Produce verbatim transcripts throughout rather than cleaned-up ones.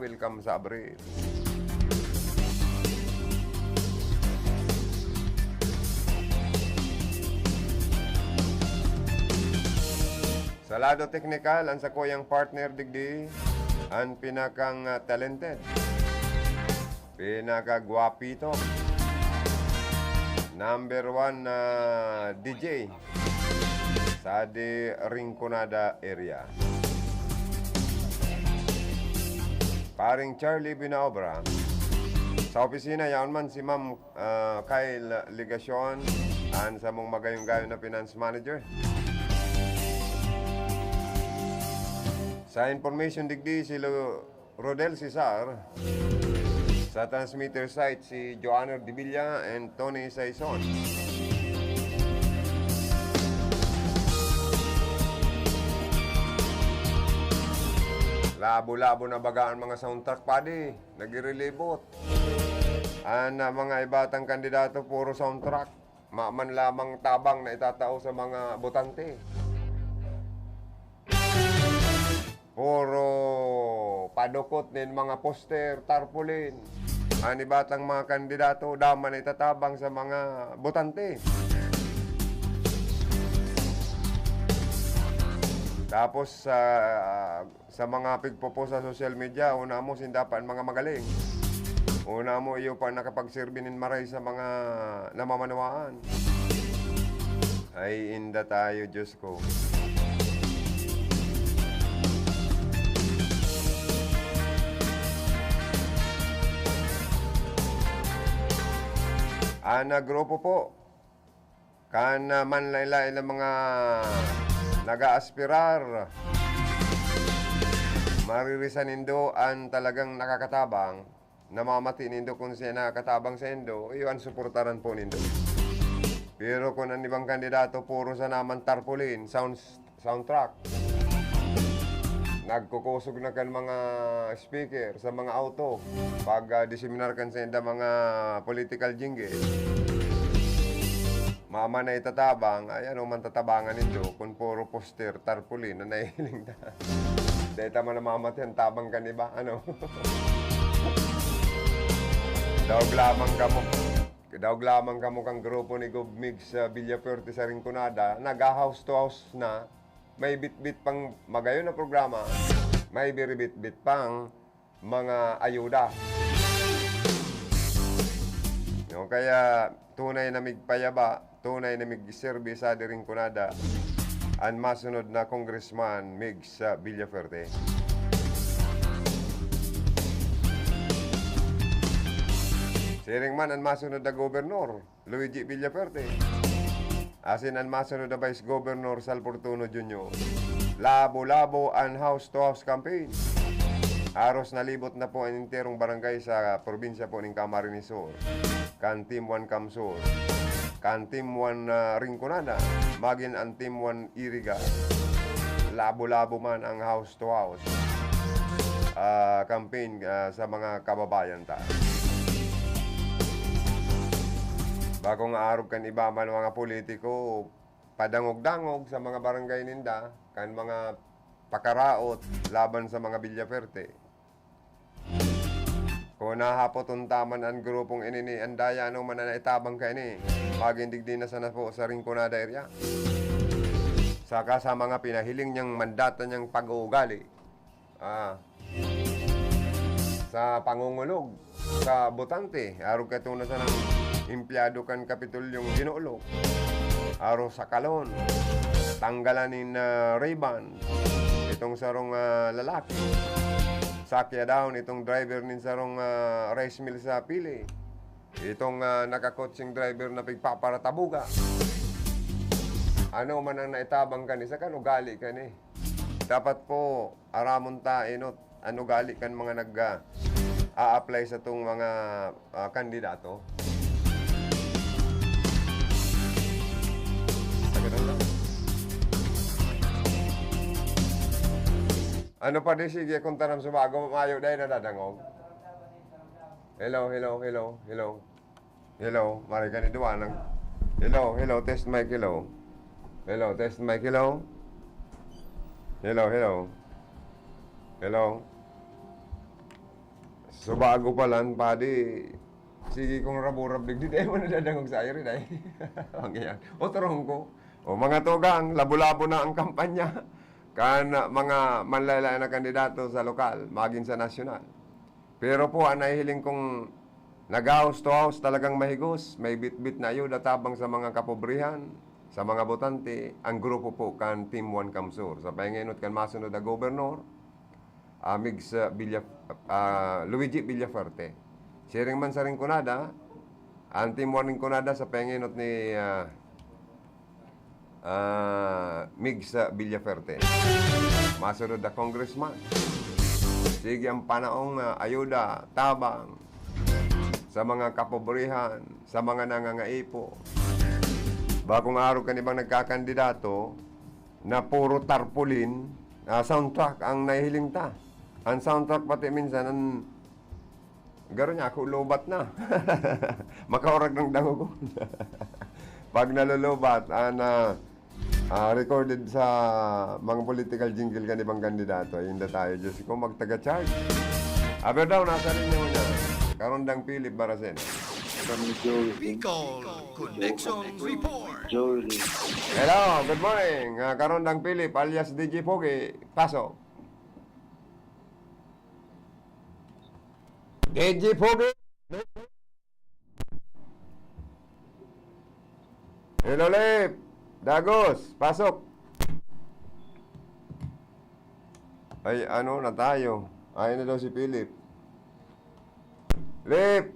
Welcome sa Abril. Sa lado teknikal, an sakuyang partner digdi, an pinakang, ah, talented, pinakagwapito, number one na D J sa di Rinconada area. Paring Charlie Binaobra. Sa opisina, yaon man si Ma'am, ah, Kyle Legacion, an samong magayong-gayon na finance manager. Sa information digdi, si Lo-, Rodel Cesar. Sa transmitter site, si Joanner Divilla and Tony Saison. Labo-labo na baga an mga soundtrack, padi. Nagrirelibot. An, ah, mga ibatang kandidato, puro soundtrack. Maman lamang tabang na itatao sa mga botante. Puro padukot nin mga poster, tarpaulin. An ibatang mga kandidato, daman na itatabang sa mga botante. Tapos, ah, sa mga pigpopost sa social media, una mo sinda pa an mga magaling. Una mo iyo pa nakapagserbi nin maray sa mga namamanwaan. Ay, inda tayo, Diyos ko. Ana grupo po, kan, ah, manlaen-laen na mga nag-aaspirar, maririsan nindo an talagang nakakatabang, namamati nindo kun siya nakakatabang saindo, iyo an suportaran po nindo. Pero kun an ibang kandidato, puro sa naman tarpaulin, sounds soundtrack. Nagkukusog na kan mga speaker sa mga auto pag, ah, diseminar kan sainda mga political jingle. Mama na itatabang, ay ano man tatabangan nindo kun puro poster, tarpaulin na nahihiling ta. Dahil tama na mamati ang tabang kan iba, ano? Daog lamang kamo. Daog lamang kamo kan grupo ni Gov Migs, ah, Villafuerte sa Rinconada, nag-house to house na. May bitbit pang magayon na programa, may biribitbit pang mga ayuda. No, kaya tunay na migpayaba, tunay na migserbi sa di Rinconada, an masunod na Congressman Migs, ah, Villafuerte. Siring man an masunod na gobernador, Luigi Villafuerte. Asin an masunod na Vice Governor, Sal Fortuno Junior. Labo-labo an house-to-house campaign. Haros nalibot na po an enterong barangay sa probinsya po nin Camarines Sur. Kan Team One Camsur, kan Team One, ah, Rinconada, magin an Team One Iriga. Labo-labo man ang house to house, ah, campaign, ah, sa mga kababayan ta. Bakong arog kan iba man mga politiko, padangog-dangog sa mga barangay ninda, kan mga pakaraot laban sa mga Villafuerte. Kung nahapoton ta man an grupong ini ni Andaya, ano man an naitabang kaini, magin digdi na sana po sa Rinconada area. Saka sa mga pinahiling niyang mandata niyang pag-uugali, ah, sa pangungulog sa botante, arog kaito na sanang empleyado kan Kapitulyong Ginuolog, arog sa kalon, tanggalan nin, ah, Ray-Ban itong sarong, ah, lalaki. Sakya daw itong driver nin sarong, ah, rice mill sa Pili. Itong, ah, nakakotseng driver na pigpaparatabuga. Ano man ang naitabang kani, sa kan ugali kani. Dapat po, aramon ta, enot, an ugali kan mga nag, ah, a-apply satong mga, ah, kandidato. Sa ganun lang. Ano pa di, sige, kung taram sumago, mayo dahil nadadangog. Hello, hello, hello, hello. Hello, mari ka ni duwa nang. Hello, hello, test mic, hello. Hello, test mic, hello. Hello, hello. Hello. So, bago pa lang, padi, sige kong raburab digdi, dai mo nadadangog sa air, dai. Ang iyan. O, turong ko. O, mga tugang, labo-labo na ang kampanya. Kan, ah, mga manlaylay na kandidato sa lokal, magin sa nasyonal. Pero po, ang nahihiling kong nag-house to house talagang mahigos, may bitbit na ayuda tabang sa mga kapobrehan, sa mga botante, ang grupo po kan Team One Kamsur. Sa pahingainot kan masunod na gobernador, ah, Migs, ah, Villa-, ah, Luigi Villafuerte. Siring man sa Rinconada, ang Team One Rinconada sa pahingainot ni, ah, ah, Migs, ah, Villafuerte. Masunod na congressman. Sige ang panaong, ah, ayuda, tabang sa mga kapobrehan, sa mga nangangaipo. Bakong araw kan ibang nagkakandidato na puro tarpaulin, ah, soundtrack ang nahihiling ta. Ang soundtrack pati minsan, ang garo niya, ako lobat na. Makaurag ng dangogon. Pag nalolobat, ah, na, ah, recorded sa mga political jingle kan ibang kandidato, ay inda tayo, Diyos ko, magtaga-charge. Aber daw, nasa linya mo niya. Karondang Philip Baracena. Kami Joey. Bicol Connection Report. Joey. Hello, good morning. Ah, Karondang Philip alias D J Pogi. Paso. D J Pogi. Hello, Lip. Dagos, pasok. Ay, ano na tayo? Ay na daw si Philip. Lip,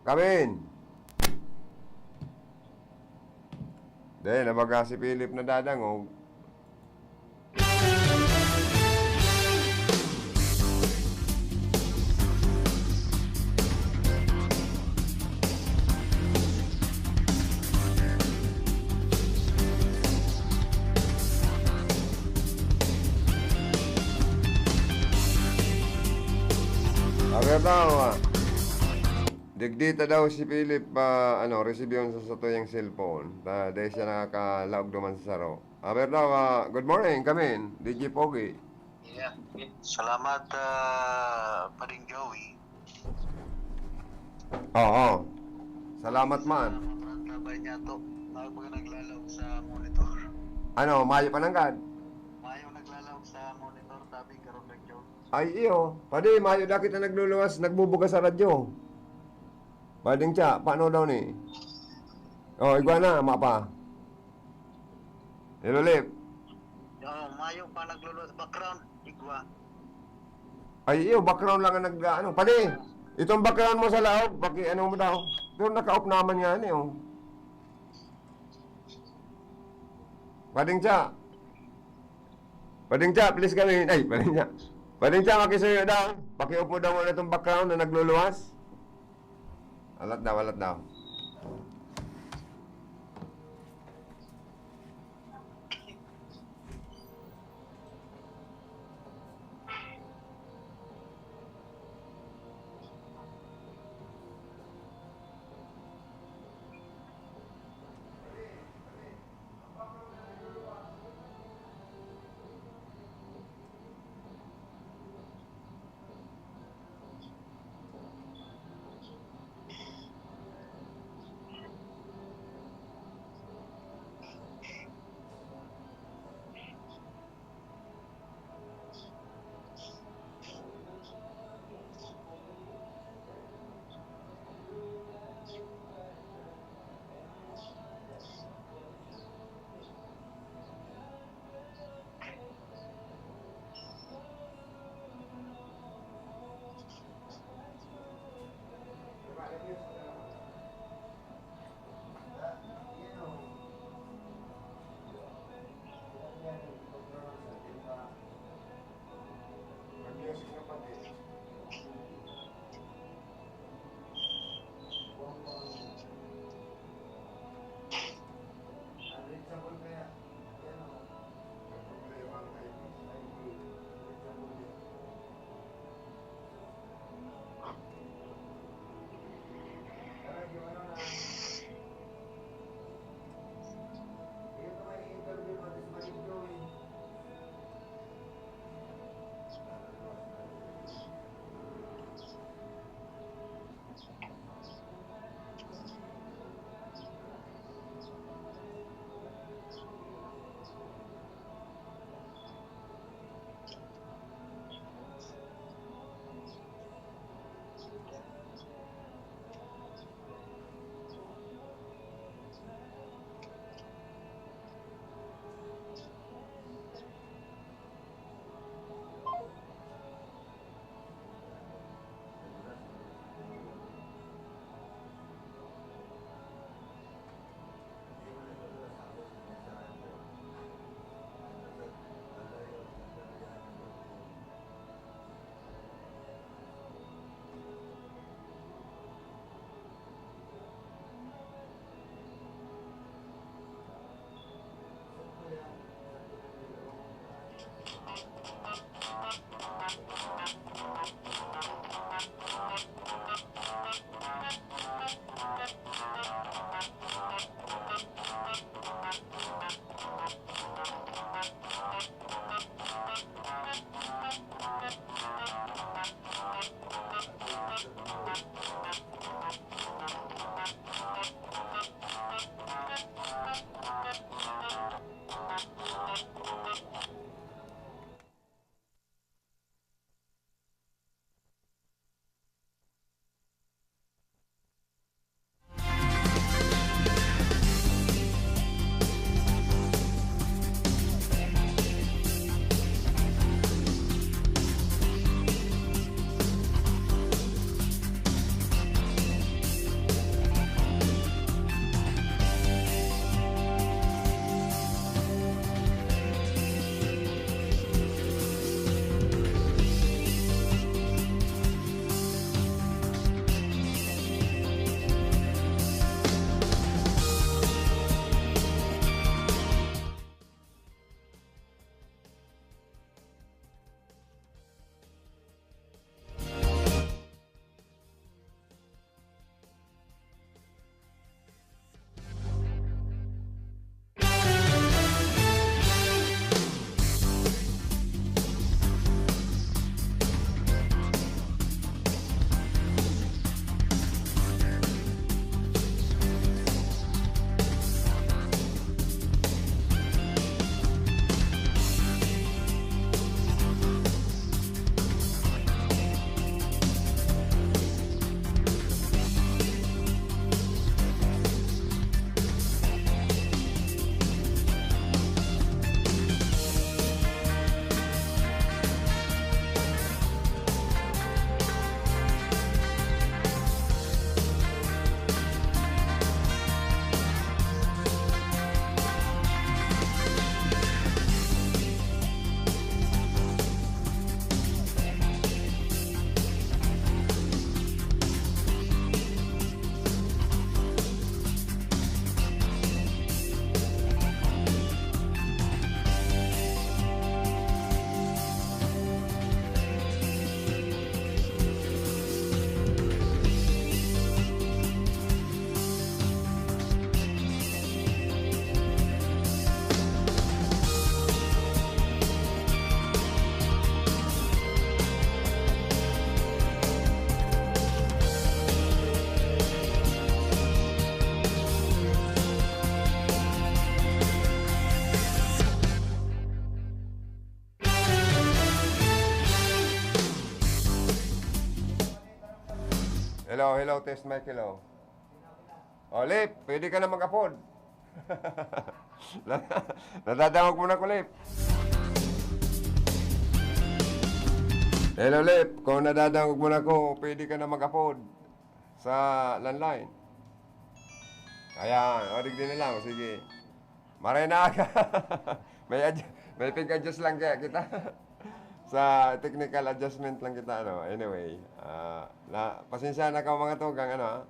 come in. Dahil nabaga si Philip na dadangog. Abertawa. Digdi ta daw si Philip, ah, ano, resibyon sa satuyang cellphone. Ta, dahil siya nakakalaog duman sa saro. Abertawa, good morning, kami, D J Pogi. Yeah. Salamat, ah, Paring Joey. Oo. Salamat man. Salamat, labay niya to. Bago ka naglalaog sa monitor. Ano, mayo pa nanggad? Mayo naglalaog sa monitor, tabi karon lang, Joey. Ay, iyo. Padi, mayo na kita nagluluwas, nagbubugas sa radyo. Pwedeng siya, paano daw ni? Oh, igwa na, mapa. Hello, Lip. Yo, mayo pa nagluluwas background, igwa. Ay, iyo, background lang ang nag, ano. Padi, itong background mo sa laog, paki ano mo daw. Pero naka-off naman nga ni, oh. Pwedeng siya. Pwedeng siya, please kami. Ay, pwedeng siya. Pwedeng siya, makisuyo daw. Paki-off mo daw muna itong background na nagluluwas. Alat daw, alat daw. Hello, hello, test mic, hello. O, Lip, pwede ka na mag-apod. Nadadangog mo na ko, Lip. Hello, Lip. Kung nadadangog mo na ko, pwede ka na mag-apod sa landline. Ayan, o, digdi na lang. Sige. Maray na aga. May adju-, may pig-adjust lang kaya kita. Sa technical adjustment lang kita, ano. Anyway, ah, na, pasensya na ka, mga tugang, ano, ha?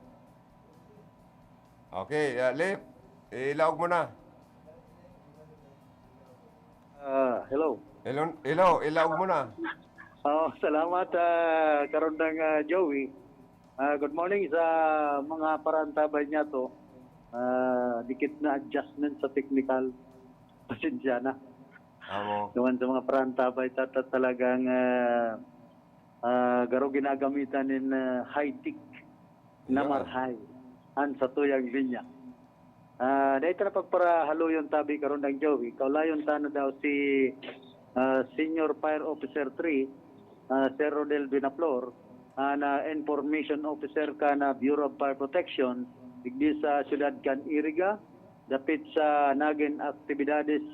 Okay, ah, Lip, ilaog mo na. Ah, hello. Hello, hello, ilaog mo na. Oh, salamat, ah, Karondang, ah, Joey. Ah, good morning sa mga parantabay niya to. Ah, dikit na adjustment sa technical. Pasensya na. Amo. Duman sa mga parantabay, tata talagang ah, ah, garo ginagamitan nin ah, high-tech na Yeah. marhay an satuyang linya. Ah, dahil na pagparahaluyon tabi karon ang Joey, kaulayon ta na daw si ah, Senior Fire Officer three, ah, Sir Rodel Binaflor, ah, na Information Officer ka na Bureau of Fire Protection, digdi sa siyudad kan Iriga, dapit sa nagin aktibidades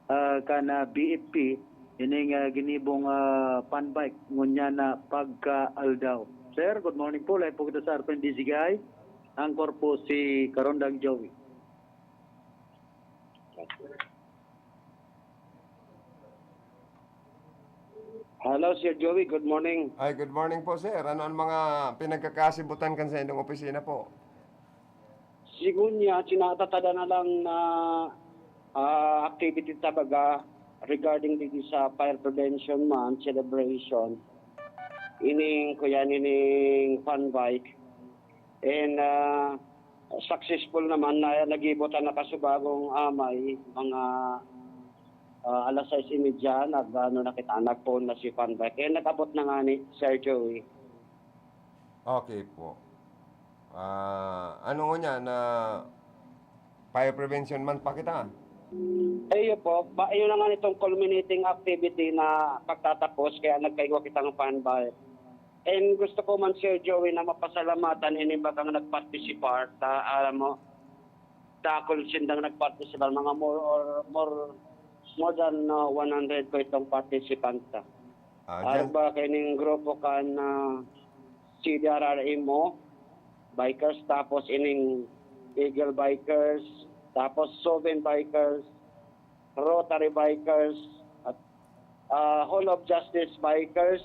ah, kan ah, B F P, ining ah, ginibong ah, fun bike ngunyan na pagkaaldaw. Sir, good morning po. Live po kita sa R P N D Z K I. Anchor po si Karondang Joey. Hello, Sir Joey. Good morning. Ay, good morning po, sir. Ano ang mga pinagkakasibutan kan sa inyong opisina po? Sigun niya, tinatatada na lang na ah, activity tabaga regarding dito sa Fire Prevention Month celebration. Ining, kuya, ining fun bike. And ah, successful naman na nagibutan na kasubagong amay, mga ah, alas sais y media, nag, ano, na kita, nag-phone na si fun bike. And nag-abot na nga ni Sir Joey. Okay po. Ah, ano ngunyan na Fire Prevention Month pa kita? Iyo po, ba, yun na nga itong culminating activity na pagtatapos, kaya nagkaigwa kitang fun bike. And gusto ko man, Sir Joey, na mapasalamatan ini bagang nagparticipar, ta, alam mo, dakul sindang nagparticipar, mga more or more more than uh, one hundred ko itong participant. Ta. Ah, dyan, Arba kaining grupo kan uh, C D R R M O bikers, tapos ining Eagle Bikers, tapos Soven Bikers, Rotary Bikers, at uh, Hall of Justice Bikers,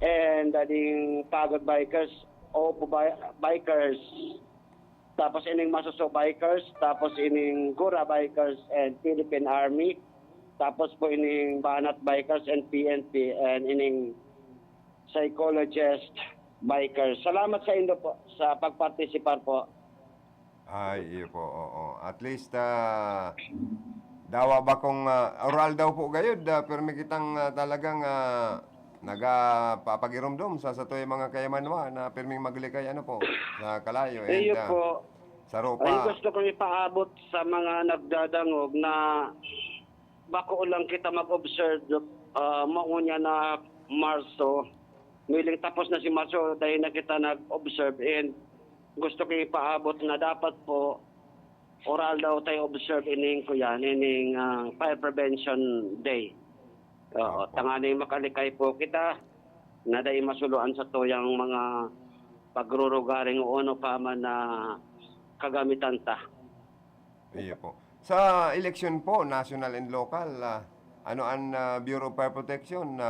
and uh, ding Pagod Bikers, Opo Bi- Bikers, tapos ining Masuso Bikers, tapos ining Gura Bikers and Philippine Army, tapos po ining Banat Bikers and P N P, and ining Psychologist Bikers. Salamat sa indo po sa pagpartisipar po. Ay, iyo po, oo. At least, ah, dawa ba kung ah, oral daw po gayud, ah, pero may kitang ah, talagang ah, nagapapagirumdom sa satoy mga kayamanwa na pirming maglikay ano po, sa kalayo. And, Iyo ah, po. sa Ay, ropa. Gusto kong ipaabot sa mga nagdadangog na bako lang kita mag-observe, uh, maungon niya na Marso. Miling tapos na si Marso, dahil na kita nag-observe, and gusto kong ipaabot na dapat po oral daw tayo observe ining, kuya, ining ah, Fire Prevention Day. Oo, Opo. Tanganing makalikay po kita na dai masuluan sa tuyang mga pagrurugaring o ano pa man na kagamitan ta. Iyo po. Sa election po, national and local, ah, ano ang ah, Bureau of Fire Protection na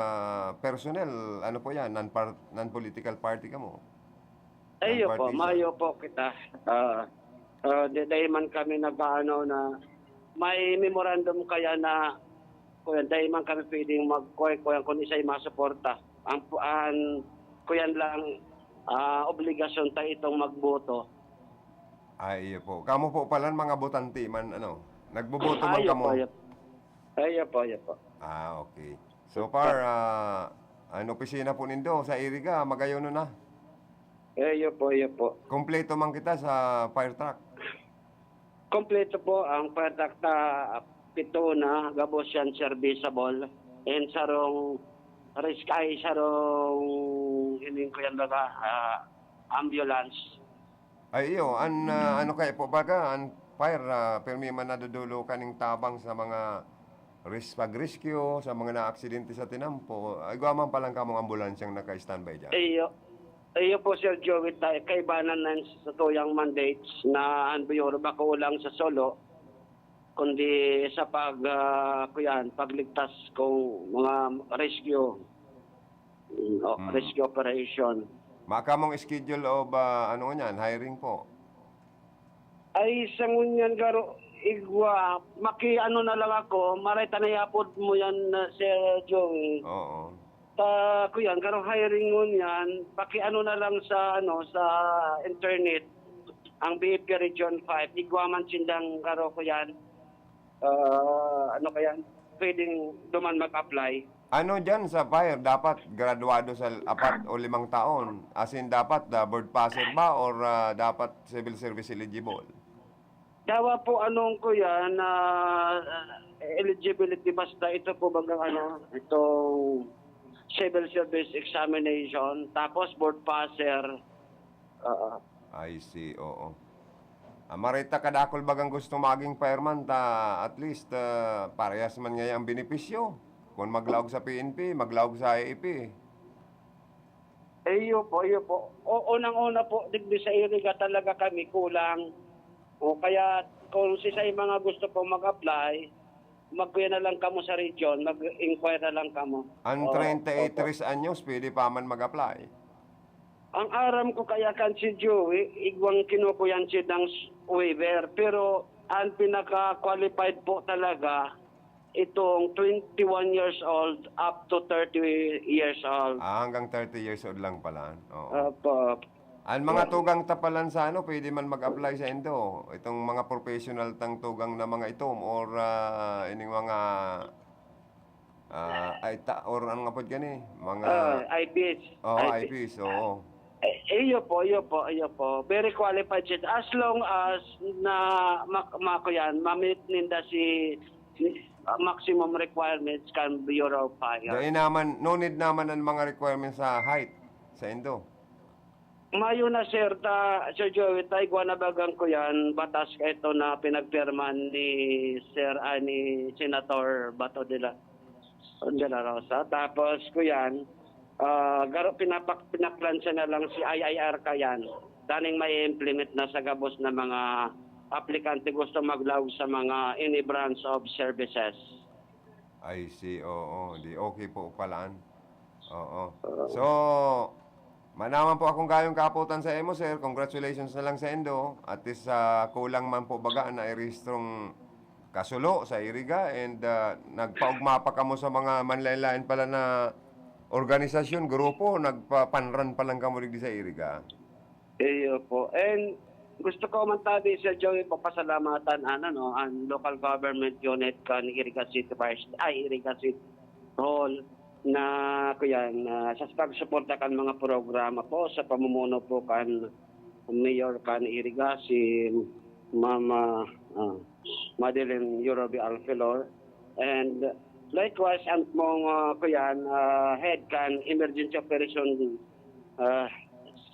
personnel, ano po yan, non-par- non-political party ka mo? Ayo po, Non-partisan. Mayo po kita. Ah, ah, di dahil man kami nag-ano na may memorandum kaya na kuya, dahil man kami pwedeng mag kuya, kuya, kung isa'y masuporta. Ang, ang kuyan lang ah, obligasyon ta itong magboto. Ay, iyo po. Kamo po pala mga botante man, ano? Nagboboto man Ayo kamo? po, ayo. Ayo po, ayo po. Ah, okay. So far, ah, ang opisina po nindo sa Iriga, magayon na. Ayo po, ayo po. Kompleto man kita sa fire truck. Kompleto po ang fire truck ta, pito na, gabos yan serviceable. And sarong risk ay sarong ining ko yan baga, ah, ambulance. Ay, iyo, an, ah, ano kaya po baga, an fire, ah, pirmi man nadodolokan ning tabang sa mga res-, pag-rescue, sa mga naaksidente sa tinampo, ay, igwa man palan kamong ambulansyang naka-standby diyan? Iyo. Iyo po, Sir Joey, ta-, kaibanan na sa tuyang mandates na an Bureau bako lang sa Sulu, kundi sa pag, ah, kuyan, pagligtas kung mga rescue, mm, o, Mm. rescue operation. Makamong schedule of, ah, ano ngunyan, hiring po? Ay, sa ngunyan garo, igwa, maki-ano na lang ako, maray ta nayapod mo yan, ah, Sir Joey. Oo. Ta, kuyan, garo hiring ngunyan, paki-ano na lang sa, ano, sa internet, ang B F P Region five, igwa man sindang garo, kuyan, ah, ano kayan, pwedeng duman mag-apply. Ano diyan sa fire, dapat graduado sa apat o limang taon? As in, dapat, ah, board passer ba or, ah, dapat civil service eligible? Dawa po anong kuyan na, ah, eligibility, basta ito po bagang ano, itong civil service examination, tapos board passer. Oo. I see, oo. Ah, maray ta kadakul bagang gusto maging fireman ta, at least, ah, parehas man ngaya ang benepisyo. Kung maglaog sa P N P, maglaog sa I A P. Iyo po, iyo po. O, unang-una po, digdi sa Iriga talaga kami kulang. O, kaya kung sisay mga gusto po mag-apply, magkuya na lang kamo sa region, mag-inquire na lang kamo. Ang Oo, treinta y tres opo. anyos, pwede pa man mag-apply? Ang aram ko kaya kan si Joey, igwang kinukuyan siya ng s-, waiver. Pero ang pinaka-qualified po talaga, itong twenty-one years old up to thirty years old. Ah, hanggang thirty years old lang pala. Oo. Opo. An mga Yeah. tugang ta palan sa ano, pwede man mag-apply sa indo. Itong mga professional tang tugang na mga itom or, ah, ining mga, ah, ay ta-, or ano nga pod gani? Mga Ah, I P S. Oo, I P S. I P S, oo. Eh, iyo po, iyo po, iyo po. Very qualified siya. As long as na mak-, mako yan, ma-meet ninda si, si, ah, maximum requirements kan Bureau of Fire. Dai naman, no need naman ang mga requirements sa height, sa indo. Mayo na, sir, ta, Sir Joey, ta igwa na bagang ko yan, batas ka ito na pinagpirman ni Sir, ah, ni Senator Bato de la, de la Rosa. Tapos, ko yan, ah, garo pinapak-, pinaplansya na lang si I I R ka yan. Daning may implement na sa gabos na mga aplikante gusto maglaog sa mga any branch of services. I see, oo. Di okay po palaan. Oo. Oo. So, manaman po akong gayong kaputan sa imo, sir. Congratulations na lang sa indo. At least, ah, kulang man po baga na irehistrong kasulo sa Iriga and, ah, nagpaugma pa kamo sa mga manlain-lain pala na organisasyon, grupo, nagpapanran pa lang kamo digdi sa Iriga. Iyo po. And gusto ko man tabi, Sir Joey, papasalamatan an, ano, an local government unit kan Iriga City Fire St-, ay, Iriga City Hall na, kuyan, na sa pagsuporta kan mga programa po sa pamumuno po kan Mayor kan Iriga, si Mama, ah, Madeline Yorobe Alfelor. And likewise, ang mong, ah, kuyan, ah, head kan Emergency Operation, ah,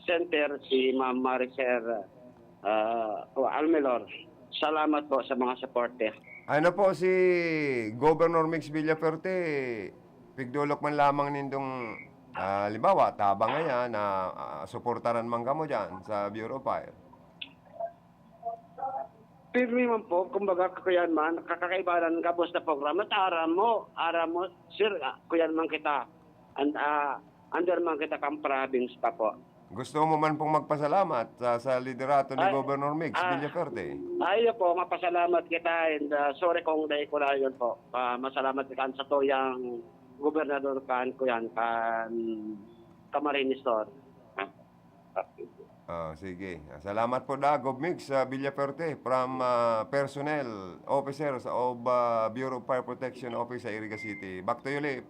Center, si Ma'am Maricel, ah, Almelor. Salamat po sa mga suporte. Ano po, si Governor Mix Villafuerte, pigdolok man lamang nindong, ah, halimbawa, tabang ngayon na, ah, suportaran man kamo dyan sa Bureau of Fire? Pirmi man po, kumbaga, kuyan man, kakakaibanan gabos na programa, ta aram mo, aram mo, sir, ah, kuyan man kita, and, ah, under man kita kang province pa po. Gusto mo man pong magpasalamat sa, sa liderato ni Ay, Governor Mix ah, Villafuerte? Ay, po, mapasalamat kita and, ah, sorry kung dai ko na yun po. Ah, masalamat kita sa tuyang gobernador kan, kuyan, kan Camarines Sur. Ah, okay. Ah, sige. Salamat po da, Gov Mix, ah, Villafuerte, from, ah, personnel officer sa of, ah, Bureau of Fire Protection Office sa Iriga City. Back to you, Lip.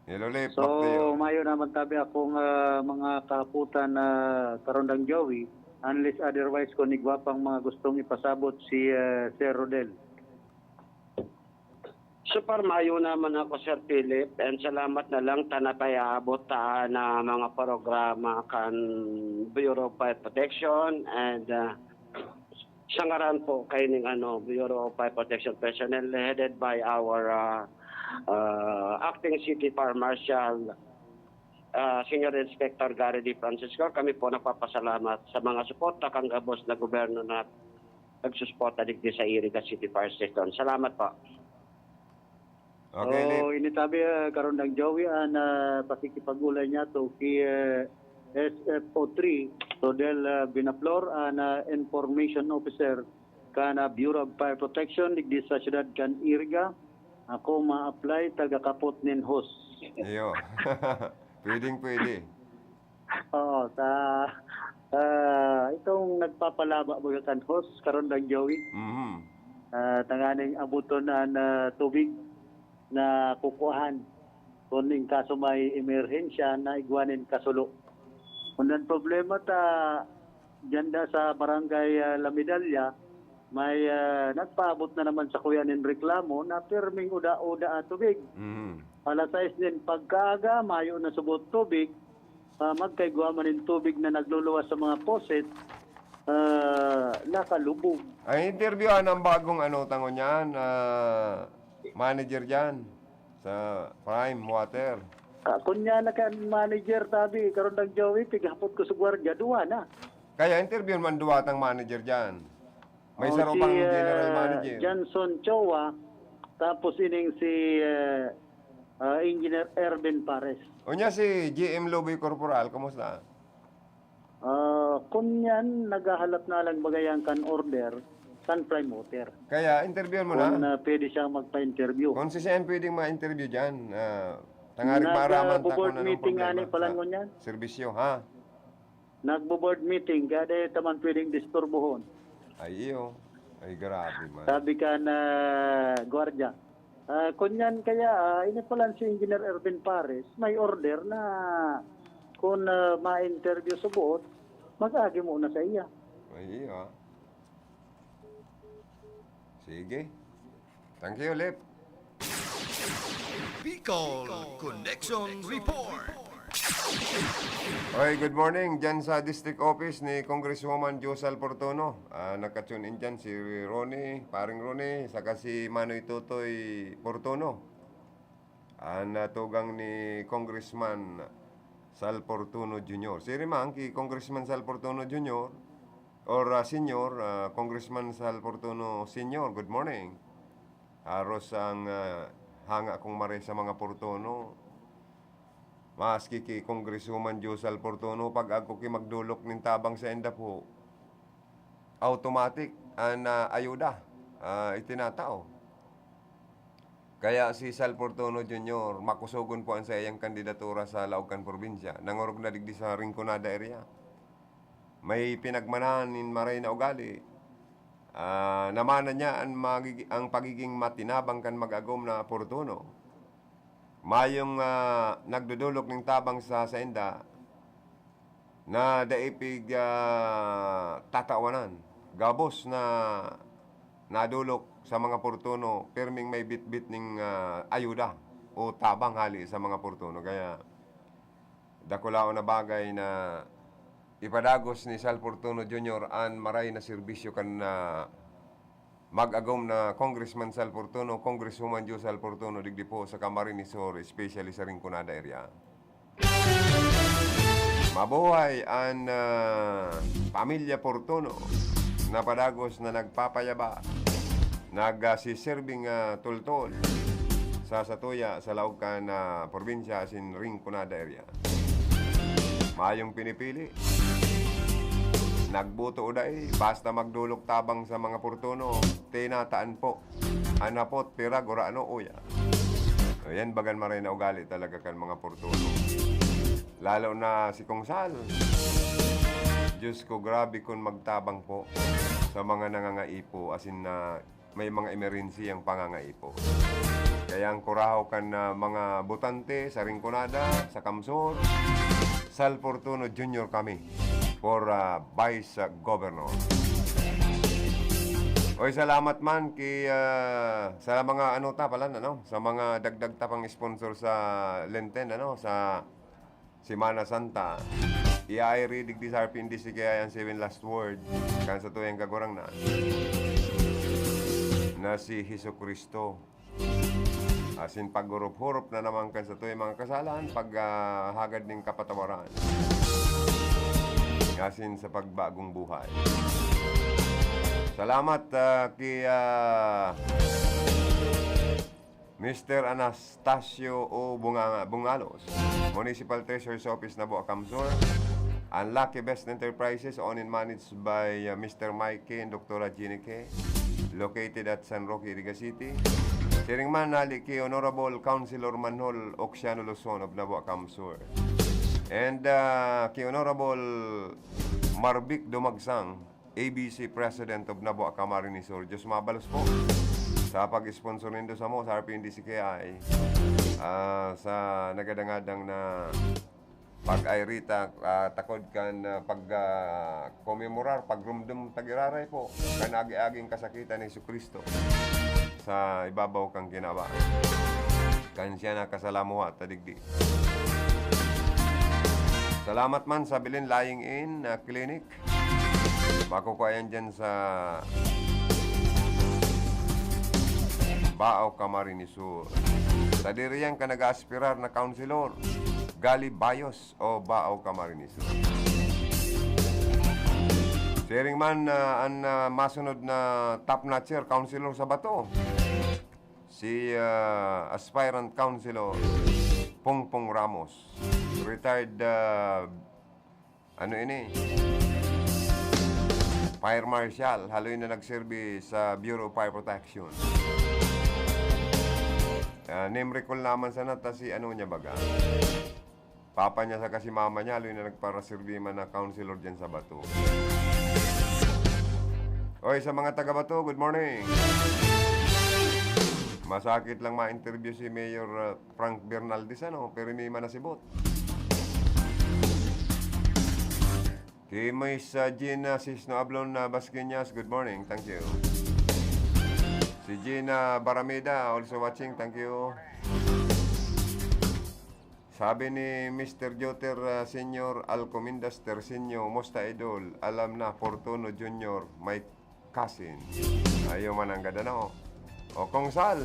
Hello, Lip. So, back to you. Mayo naman tabi akong, ah, mga kahaputan na Karondang Joey, unless otherwise, kung igwa pang mga gustong ipasabot si, ah, Sir Rodel. Super mayo naman ako, Sir Philip, and salamat na lang ta napaiabot ta na mga programa kan Bureau of Fire Protection and, ah, sa ngaran po kaining, ano, Bureau of Fire Protection personnel headed by our, ah, ah, Acting City Fire Marshal, ah, Senior Inspector Gary D. Francisco, kami po nagpapasalamat sa mga suporta kan gabos na gobyerno na nagsusuporta digdi sa Iriga City Fire Station. Salamat po. Okay, Lip. So, ini tabi, ah, karundang Joey, an, ah, pakikipag-olay niya to ki, eh, S F O three, Rodel, ah, Binaflor, an, ah, Information Officer kan, ah, Bureau of Fire Protection digdi sa siyudad kan Iriga. Ako ma-apply, taga-kapot nin hose. Iyo. Pwedeng-pwede. Oo, sa, ah, itong nagpapalaba baga kan hose, karundang Joey. Mhm. Ah, tanganing abuton an, ah, tubig na kukuahan. Kung in kaso may emerhensya na igwa nin kasulo. Kung ang problema ta, diyan da sa barangay, ah, La Medalla, may, ah, nagpaabot na naman sa kuya nin reklamo na pirming uda-uda ang tubig. Mhm. Alas sais nin pagkaaga, mayo na subot tubig, ah, magkaigwa man nin tubig na nagluluwas sa mga faucet, ah, nakalubog. Ay, interview ang bagong ano, tango niyan, ah, manager diyan sa Prime Water. Ah, kunya na kan manager, tabi, karundang Joey, pighapot ko sa gwardiya, duwa na. Kaya interview man duwa tang manager diyan. May Oh, saro si, pang general ah, manager. Johnson Chowa, tapos ining si, ah, ah, Engineer Ervin Pares. Unya si G M Loboy Corporal, kumusta? Ah, kun yan, naghahalat na lang bagayan kan order, kan Prime Water. Kaya, interviewan mo Kung, na. ah, pwede siyang magpa-interview. Kung si siya ang pwedeng ma-interview dyan, ah, tangaring Nag, maaraman ah, ta board kung anong meeting problema ani pala sa ngunyan? serbisyo, ha? Nagbo-board meeting, kaya di taman pwedeng disturbuhon. Ay, iyo. Ay, grabe man. Sabi ka na, gwardiya, ah, kunyan kaya, ah, ini pala si Engineer Ervin Pares, may order na kung, ah, ma-interview sa buot, mag-agi muna sa iya. Ay, iyo, ah. Sige. Thank you, Lip. Bicol Connection Report. Okay, good morning. Diyan sa District Office ni Congresswoman Josal Portuno. Ah, nagka-tune in diyan si Ronnie, paring Ronnie, saka si Manoy Totoy Portuno. An, ah, tugang ni Congressman Sal Portuno Junior. Siring man ki Congressman Sal Portuno Junior or, ah, Senior, ah, Congressman Sal Portuno Senior, good morning. Haros ang, ah, hanga kong mare sa mga Portuno. Maski ki Congresswoman Josal Portuno, pag ako ki magdolok nin tabang sa inda po, automatic an, ah, ayuda, ah, itinatao. Kaya si Sal Portuno Junior, makusogon po an saiyang kandidatura sa laog kan probinsya. Nangorog na digdi sa Rinconada area. May pinagmanahan nin maray na ugali. Ah, namana niya an magigi-, ang pagiging matinabang kan mag-agom na Portuno. Mayong, ah, nagdodolok nin tabang sa sainda, na dai pig, ah, tatawanan. Gabos na nadolok sa mga Portuno, pirming may bitbit ning, ah, ayuda o tabang hali sa mga Portuno. Kaya, dakulaon na bagay na ipadagos ni Sal Portuno Junior an maray na serbisyo kan, ah, mag-agom na Congressman Sal Portuno, Congresswoman Jo Sal Portuno, digdi po sa Camarines Sur, especially sa Rinconada area. Mabuhay an, ah, pamilya Portuno. Napadagos na nagpapayaba, nagasiserbing, ah, tultol sa satuya sa laog kan, ah, probinsya asin Rinconada area. Mayong pinipili. Nagboto o dai, basta magdolok tabang sa mga Portuno, tinataan po. An hapot, pira, gurano, uya. So, yan bagan maray na ugali talaga kan mga Portuno. Lalo na si Kong Sal. Diyos ko, grabe kun magtabang po sa mga nangangaipo, asin na may mga emerhensiyang pangangaipo. Kaya ang kurahaw kan, ah, mga botante sa Rinconada, sa Kamsur, Sal Portuno Junior kami for, ah, Vice, ah, Governor. Oy, salamat man ki, ah, sa mga ano ta pala, ano, sa mga dagdag ta pang sponsor sa Lenten, ano, sa Semana Santa. Iyairi digdi sa R P N D C K I ang seven last word kan satuyang Kagurangnan na si Jesu-Cristo. Asin paghurup-hurup na naman kan satuyang mga kasalan, pag, ah, hagad ning kapatawaran. Asin sa pagbagong buhay. Salamat, ah, ki, ah, Mister Anastasio O. Bunga-, Bungalos, Municipal Treasurer's Office, Nabua, CamSur. Ang Lucky Best Enterprises, owned and managed by, uh, Mister Mike K and Doktora Jeannie K, located at San Roque, Iriga City. Siring man, hali ki Honorable Councilor Manhol Oxiano Luzon of Nabua, CamSur. And, uh, ki Honorable Marvic Dumagsang, A B C President of Nabua, Camarines Sur. Diyos mabalos po sa pag-sponsor nindo samo sa R P N D C K I, ah, sa nagadang-adang na pag-airita, ah, takod kan, ah, pag, ah, komemorar, pagrumdom ta giraray po kan agi-aging kasakitan ni Jesu-Cristo sa ibabaw kan kinaban. Kan siya nakasalamuha ta digdi. Salamat man sa bilin Lying In, ah, Clinic. Makukua yan dyan sa Bao, Camarines Sur. Sadiri yan ka nag-aaspirar na councilor, Gali Bayos o Bao, Camarines Sur. Siring man, ah, an, ah, masunod na top notcher, councilor sa Bato, si, ah, aspirant councilor Pongpong Ramos, retired, ah, ano ini? Fire Marshal, haloy na nagserbi sa Bureau of Fire Protection. Ah, name recall naman sana ta si ano niya baga. Papa niya saka si mama niya, haloy na nagparaserbi man na councilor dyan sa Bato. Oy, sa mga taga Bato, good morning. Masakit lang ma-interview si Mayor, ah, Frank Bernaldez, ano, pero may manasibot. Ki Miss, ah, Gina Sisno Ablon na Basquiñas, good morning. Thank you. Si Gina Baramida, also watching. Thank you. Sabi ni Mister Joter, ah, Senior Alcomindas Terceño, "Musta, idol? Alam na, Fortuno Junior, my cousin." Ayo man ang gada na, oh. O, Kong Sal,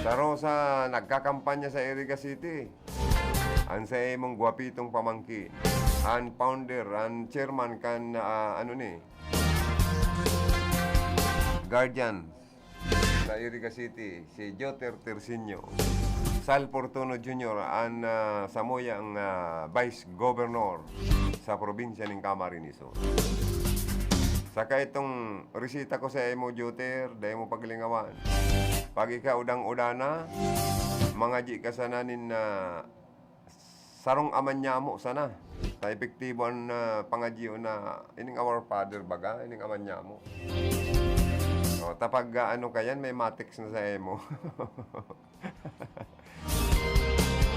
saro sa nagkakampanya sa Iriga City, an sa imong gwapitong pamangkin, an founder, an chairman kan, ah, ano ni, Guardian sa Iriga City, si Joter Terceño. Sal Fortuno Junior, an, ah, samuyang, ah, Vice Governor sa probinsya nin Camarines Sur. Saka itong resita ko sa imo, Joter, dai mo paglingawan. Pag ika udang-udana, mangadyi ka sana nin, ah, sarong amanyamo sana. Ta epektibo an, ah, pangadyion na ining Our Father baga, ining amanyamo. O, ta pag, ah, ano ka yan, may ma-text na sa imo.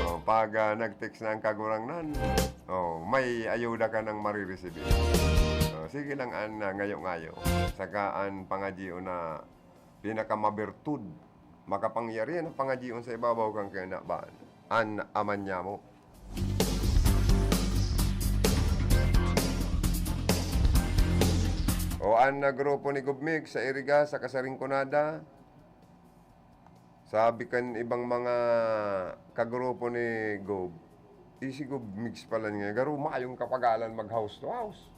O, pag, ah, nag-text na ang Kagurangnan, o, may ayuda ka nang mariresibir. O, sige lang an, ah, ngayo-ngayo. Saka an pangadyion na pinakamabertud, makapangyarihan na pangadyion sa ibabaw kan kinaban, an amanyamo. O an, ah, grupo ni Gov Mix sa Iriga saka sa Rinconada, sabi kan ibang mga kagrupo ni Gov, eh, si Gov Mix pala niya, garo mayong kapagalan mag house to house.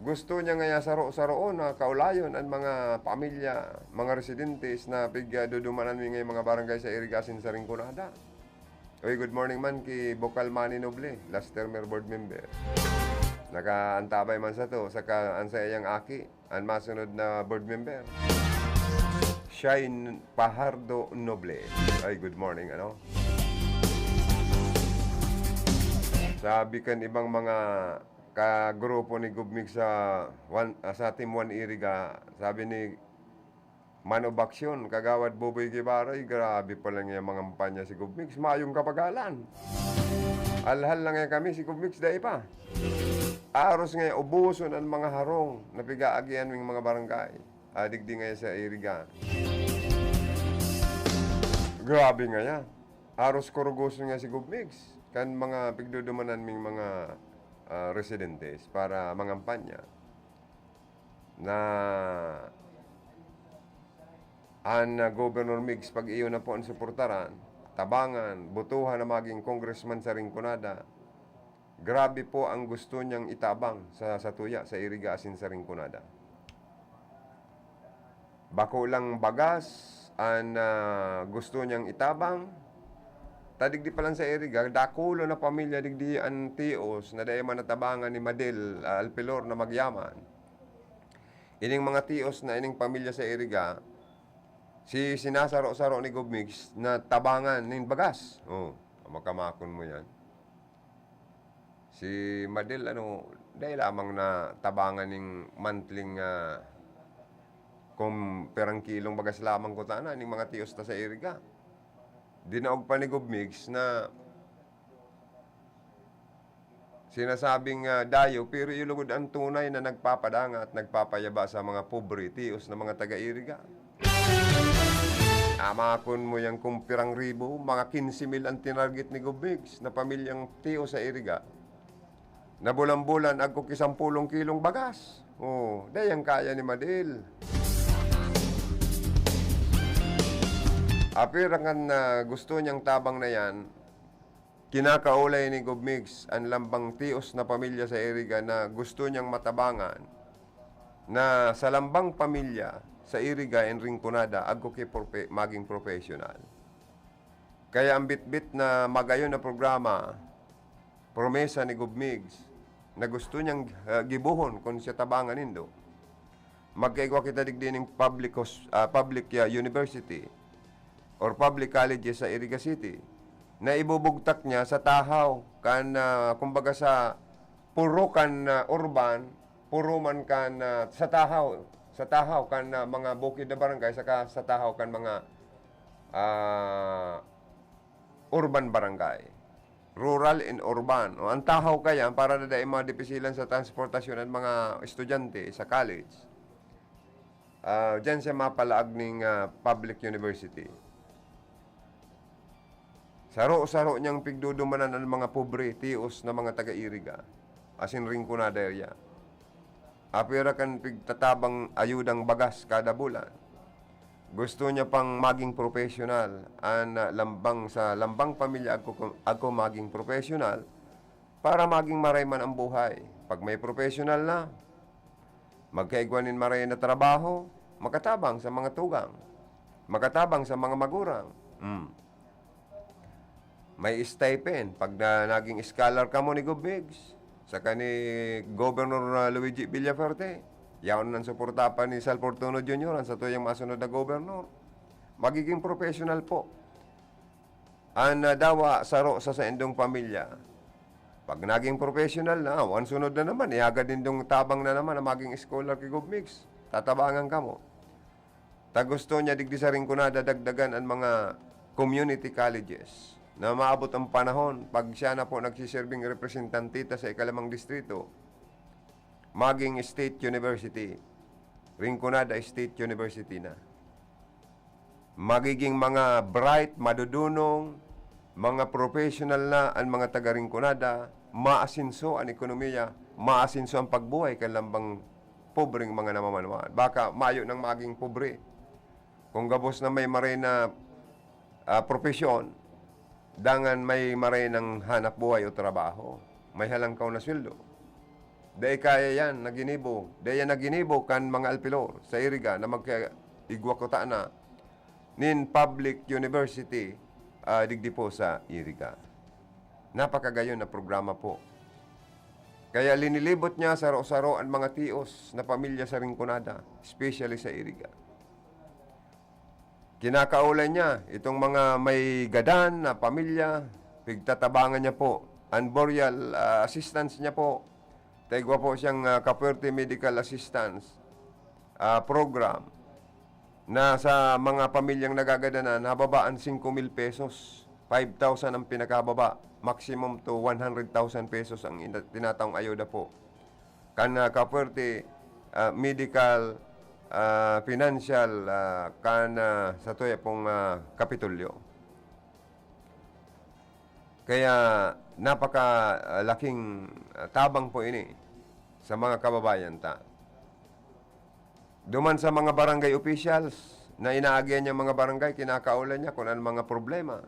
Gusto niya ngaya saro-saroon na kaulayon an mga pamilya, mga residentes na pigdudumanan mi ngayong mga barangay sa Iriga asin sa Rinconada. Uy, good morning man ki Bukal Manny Noble, last termer board member. Nakaantabay man sato, saka an saiyang aki, an masunod na board member, Shine Pajardo Noble. Ay, good morning, ano? Sabi kan ibang mga kagrupo ni Gov Mix sa one, ah, sa Team One Iriga, sabi ni Man of Action, Kagawad Boboy Guevara, "Ay, grabe pala nga mangampanya si Gov Mix. Mayong kapagalan. Alhal na nga kami, si Gov Mix, dai pa." Aros ngaya uboson an mga harong na pig-aagihan ning mga barangay, ah, digdi ngaya sa Iriga. Grabe ngaya. Aros kurugoson ngaya si Gov Migs kan mga pigdudumanan ming mga, ah, residentes para mangampanya na an, ah, Governor Migs pag-iyo na po an suportaran, tabangan, botohan na maging congressman sa Rinconada. Grabe po ang gusto niyang itabang sa, sa tuya, sa Iriga asin sa Rinconada. Bako lang bagas an, ah, gusto niyang itabang. Ta digdi pa lang sa Iriga, dakulo na pamilya digdi an tios na dai man natabangan ni Madel, ah, Alpilor na magyaman. Ining mga tios na ining pamilya sa Iriga, si sinasaro-saro ni Gov Migs na tabangan nin bagas. Oh, makamakon mo yan. Si Madel, ano, dai lamang na tabangan ning monthly, ah, kung pirang kilong bagas lamang kutana ning mga tios ta sa Iriga. Dinaog pa ni Gov Migs na sinasabing, ah, dayo, pero iyo lugod ang tunay na nagpapadanga at nagpapayaba sa mga pobre, tios na mga taga-Iriga. Amakon mo yang kung pirang ribo, mga quince mil ang tinarget ni Gov Migs na pamilyang tios sa Iriga, na bulan-bulan agko ki sampulong kilong bagas. Oh, dai yan kaya ni Madel. Apira kan, ah, gusto niyang tabang na yan, kinakaulay ni Gov Migs an lambang tios na pamilya sa Iriga na gusto niyang matabangan na sa lambang pamilya sa Iriga and Rinconada, agko ki prope-, maging professional. Kaya ang bitbit na magayon na programa, promesa ni Gov Migs, na gusto niyang, ah, gibohon kun siya tabangan nindo. Magkaigwa kita digdi ning public hos-, ah, public, ah, university or public colleges sa Iriga City na ibubugtak niya sa tahaw kan, ah, kumbaga sa puro kan, ah, urban, puro man kan, ah, sa tahaw, sa tahaw kan, ah, mga bukid na barangay saka sa tahaw kan mga, ah, urban barangay. Rural and urban. O, ang tahaw kaya para na dai madipisilan sa transportasyon ang mga estudyante sa college. Ah, diyan siya mapalaag ning, ah, public university. Saro-saro niyang pigdudumanan ang mga pobre, tios na mga taga-Iriga, asin Rinconada area. Apira kan pigtatabang ayudang bagas kada bulan. Gusto niya pang maging professional, an, ah, lambang sa lambang pamilya agko, agko maging professional para maging maray man ang buhay. Pag may professional na, magkaigwa nin maray na trabaho, makatabang sa mga tugang, makatabang sa mga magurang. Hmm. May stipend pag na, naging scholar kamo ni Gov Migs, saka ni Governor, ah, Luigi Villafuerte. Yaon nang suporta pa ni Sal Fortuno Junior, ang satuyang masunod na gobernador. Magiging professional po. An, ah, dawa, saro sa saindong pamilya. Pag naging professional na, oh, ang sunod na naman, ihagad nindong tabang na naman na maging scholar ki Gov Migs. Tatabangan kamo. Ta gusto niya digdi sa Rinconada dagdagan an mga community colleges na maabot ang panahon pag siya na po nagsiserbing representante ta sa ikalimang distrito, maging State University, Rinconada State University na. Magiging mga bright, madudunong, mga professional na an mga taga Rinconada, maasenso an ekonomiya, maasenso ang pagbuhay kan lambang pobreng mga namamanwan. Baka mayo nang maging pobre. Kung gabos na may maray na, ah, propesyon, dangan may maray nang hanap buhay o trabaho, may halangkaw na sweldo. Dai kaya yan na ginibo. Dai yan na ginibo kan mga alpilor sa Iriga na magkaigwa kutana nin public university, ah, digdi po sa Iriga. Napakagayon na programa po. Kaya linilibot niya saro-saro an mga tios na pamilya sa Rinconada, especially sa Iriga. Kinakaulay niya itong mga may gadan na pamilya, pigtatabangan niya po. An burial, ah, assistance niya po, ta igwa po siyang, ah, Kapuerte Medical Assistance, ah, Program na sa mga pamilyang nagagadanan, hababaan singko mil pesos. Five thousand ang pinakababa, maximum to one hundred thousand pesos ang ina-, tinataong ayuda po. kan, ah, kapuwerte, ah, medical, ah, financial, ah, kan, ah, sa tuya pong, ah, Kapitolyo. Kaya napaka, ah, laking, ah, tabang po ini sa mga kababayan ta. Duman sa mga barangay officials na inaagihan niyang mga barangay, kinakaolan niya kung anong mga problema.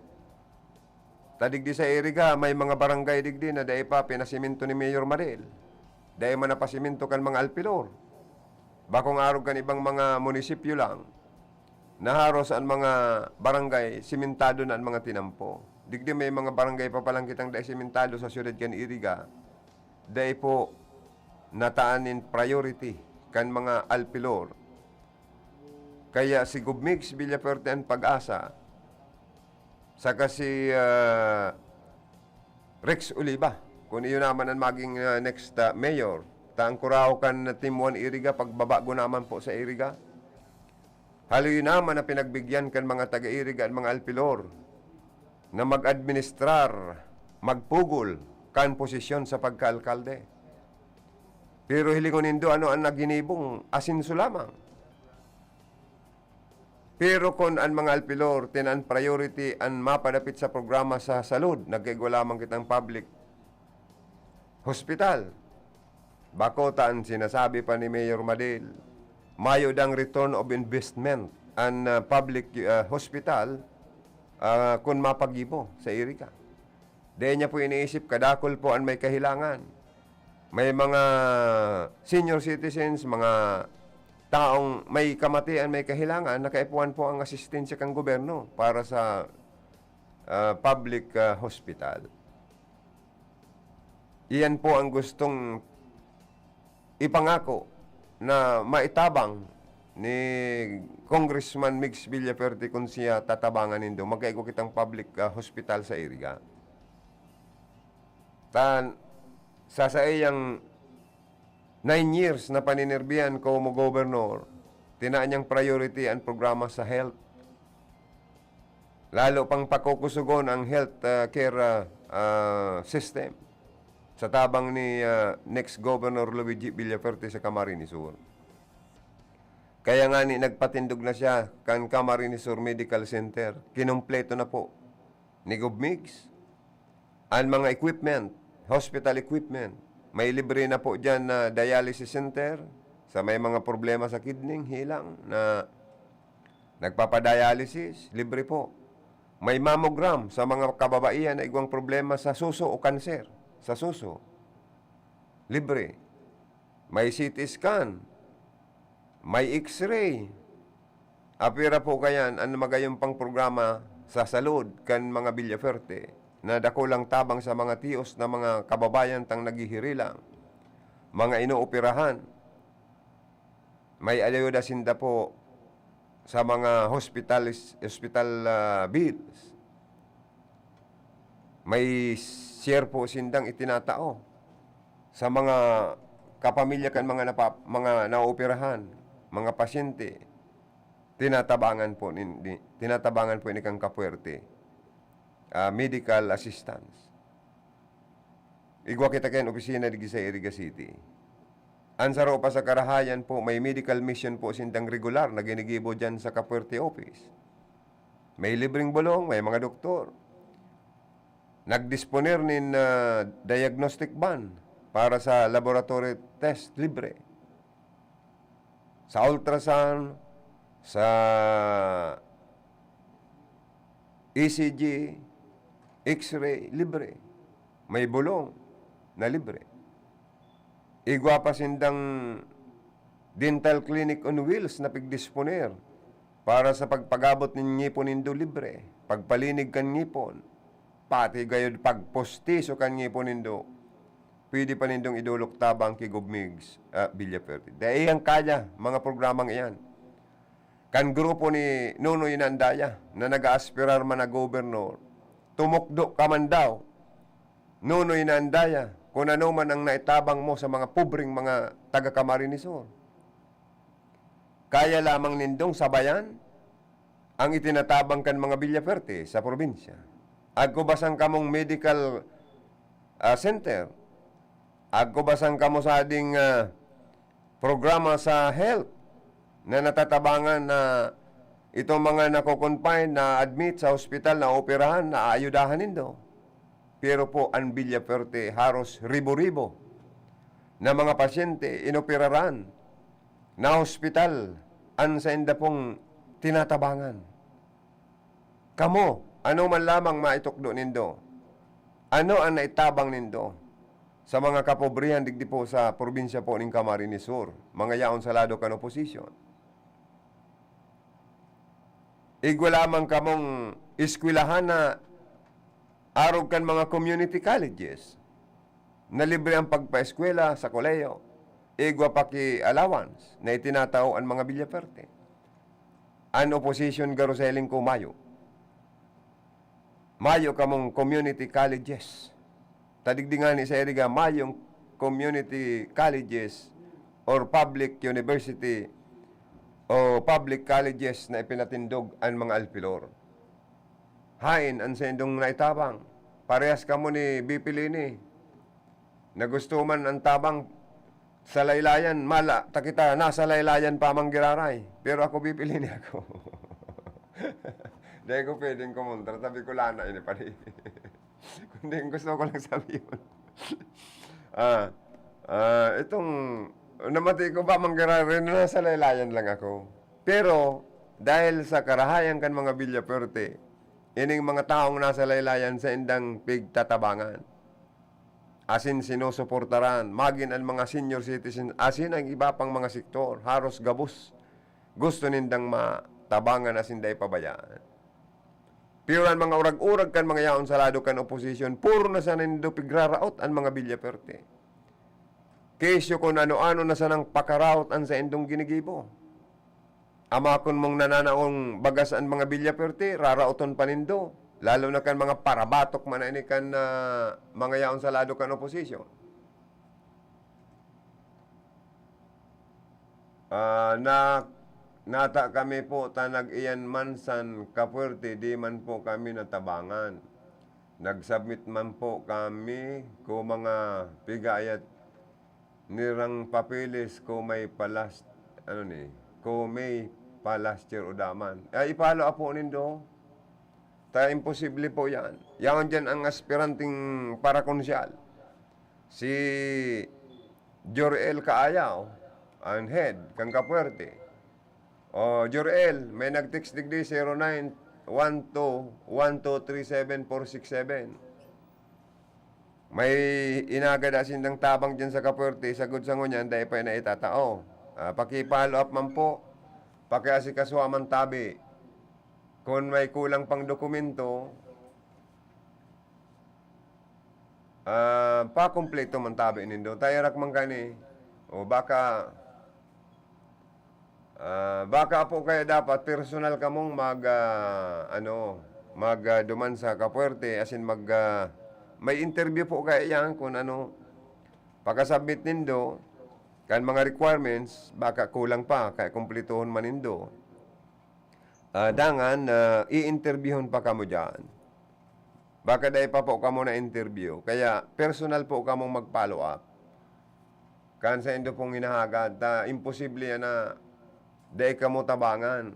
Ta digdi sa Iriga, may mga barangay digdi na dai pa pinasemento ni Mayor Madel. Dai man napasemento kan mga alpilor. Bakong arog kan ibang mga munisipyo lang, na haros an mga barangay, simentado na an mga tinampo. Digdi may mga barangay pa palang kitang dai simentado sa siyudad kan Iriga. Dai po nataan nin priority kan mga alpilor. Kaya si Gov Migs Villafuerte an pag-asa, saka si, ah, Rex Oliva, kun iyo naman an maging, ah, next, ah, mayor. Ta an kurahaw kan Team One Iriga, pagbabago naman po sa Iriga. Haloy naman na pinagbigyan kan mga taga-Iriga an mga alpilor na mag-administrar, magpugol kan posisyon sa pagkaalkalde. Pero hilingon nindo, ano an naginibong asenso lamang. Pero kun an mga alpilor, tinan priority an mapadapit sa programa sa salud, nagkaigwa lamang kitang public hospital. Bako ta an sinasabi pa ni Mayor Madel, mayo dang return of investment an, ah, public, ah, hospital, ah, kun mapagibo sa Iriga. Dai niya po iniisip, kadakul po an may kahilangan. May mga senior citizens, mga taong may kamatian, may kahilangan, nakaipuhan po ang asistensya kan gobyerno para sa, ah, public, ah, hospital. Iyan po ang gustong ipangako na maitabang ni Congressman Migs Villafuerte kun siya tatabangan nindo. Magkaigwa kitang public, ah, hospital sa Iriga. Tan, sa saiyang nine years na paninirbihan komo gobernador, tinaa niyang priority an programa sa health. Lalo pang pakukusogon ang health, ah, care, ah, ah, system sa tabang ni, ah, next Governor Luigi Villafuerte sa Camarines Sur. Kaya nga ni nagpatindog na siya kan Camarines Sur Medical Center. Kinumpleto na po ni Gov Migs an mga equipment, hospital equipment. May libre na po diyan na dialysis center sa may mga problema sa kidney, hilang na nagpapadialysis, libre po. May mammogram sa mga kababaihan na igwang problema sa suso o kanser, sa suso. Libre. May C T scan, may X-ray. Apira po kayan an magayong pang programa sa salud kan mga Villafuerte na dakulang tabang sa mga tios na mga kababayan tang naghihirilang, mga inooperahan. May ayuda sinda po sa mga hospitalis-, hospital, ah, bills. May share po sindang itinatao sa mga kapamilya kan mga napa-, mga naooperahan, mga pasyente. Tinatabangan po nin-, di-, tinatabangan po ini kan kapuwerte, ah, medical assistance. Igwa kita kan opisina digdi sa Iriga City. An saro pa sa karahayan po, may medical mission po sindang regular na ginigibo diyan sa Capuerte office. May libreng bulong, may mga doktor. Nagdisponer nin, ah, diagnostic van para sa laboratory test, libre. Sa ultrasound, sa E C G, X-ray, libre. May bulong na libre. Igwa pa sindang dental clinic on wheels na pigdisponer para sa pagpagabot nin ngipon nindo libre, pagpalinig kan ngipon, pati gayod pagpostiso kan ngipon nindo. Pwede pa nindong idolok tabang ki Gov Migs, ah, Villafuerte. Dai yan kaya, mga programang iyan. Kan grupo ni Nonoy Nandaya na nag-aaspirar man na gobernador, tumukdo ka man daw, Nonoy Nandaya, kun ano man ang naitabang mo sa mga pobreng mga taga Camarines Sur. Kaya lamang nindong sabayan ang itinatabang kan mga Villafuerte sa probinsya. Agko ba sangkamong medical, ah, center? Agko ba sangkamo sading, ah, programa sa health na natatabangan na itong mga nako-confine, na-admit sa hospital, naoperahan, naaayudahan nindo? Pero po, an Villafuerte, haros ribo-ribo na mga pasyente inoperaran, nahospital, an sainda pong tinatabangan. Kamo, ano man lamang maitukdo nindo? Ano an naitabang nindo sa mga kapobrehan digdi po sa probinsya po nin Camarines Sur, mga yaon sa lado kan oposisyon? Igwa lamang kamong eskwelahan na arog kan mga community colleges na libre ang pagpaeskwela sa kolehiyo, igwa pa ki allowance na itinatao an mga Villafuerte. An oposisyon, garo sa hiling ko, mayo. Mayo kamong community colleges. Ta digdi ngani sa iriga, mayong community colleges or public university o public colleges na ipinatindog an mga alpilor. Haen an saindong naitabang? Parehas kamo ni B P Leni, na gusto man an tabang sa laylayan, mala ta kita nasa laylayan pa man giraray. Pero ako, B P Leni ako. Dai ko pwedeng kumontra, ta Bicolana ini padi. Kundi ang gusto ko lang sabihon. Ah, ah, itong namati ko pa man giraray na nasa laylayan lang ako. Pero dahil sa karahayan kan mga Villafuerte, ining mga taong nasa laylayan saindang pigtatabangan asin sinusuportaran, magin an mga senior citizen asin ang iba pang mga sektor, haros gabos gusto nindang matabangan asin dai pabayaan. Pero an mga urag-urag kan mga yaon sa lado kan oposisyon, puro na sana nindo pigraraot an mga Villafuerte. Kesyo kun ano-ano na sanang pakaraot an saindong ginigibo. Amakon mong nananaong bagas an mga Villafuerte, raraoton pa nindo, lalo na kan mga parabatok man na ini kan, ah, mga yaon sa lado kan oposisyon. Ah, na, nata kami po ta nag-iyan man san kapuwerte, di man po kami natabangan. Nag-submit man po kami ko mga pigayat nirang papeles ko may palas-, ano ni, ko may pa last year o daman. Ay, i-follow up po nindo. Ta imposible po yan. Yaon dyan ang aspiranting parakonsyal. Si Jor-el Kaayaw, ang head, kan Kapuwerte. O, Jor-el, may nag-text digdi, zero nine one two one two three seven four six seven. May inagad asin dang tabang diyan sa Kapuwerte, sagod sa ngunyan, dai pa na itatao. Ah, paki-follow up man po, pakiasikasuha man tabi. Kun may kulang pang dokumento, ah, pakumpleto man tabi nindo. Tayarak man kani, o baka, ah, baka po kaya dapat personal kamong mag, ah, ano, mag, ah, duman sa Kapuwerte, asin mag, ah, may interview po kaya yan kun ano, pagka-submit nindo, kan mga requirements, baka kulang pa, kaya kumplituhon man nindo. Ah, dangan, ah, i-interviewhon pa kamo diyan. Baka dai pa po kamo na-interview, kaya personal po kamong mag-follow up. Kan saindo pong hinahagad, ta imposible yan na dai kamo tabangan.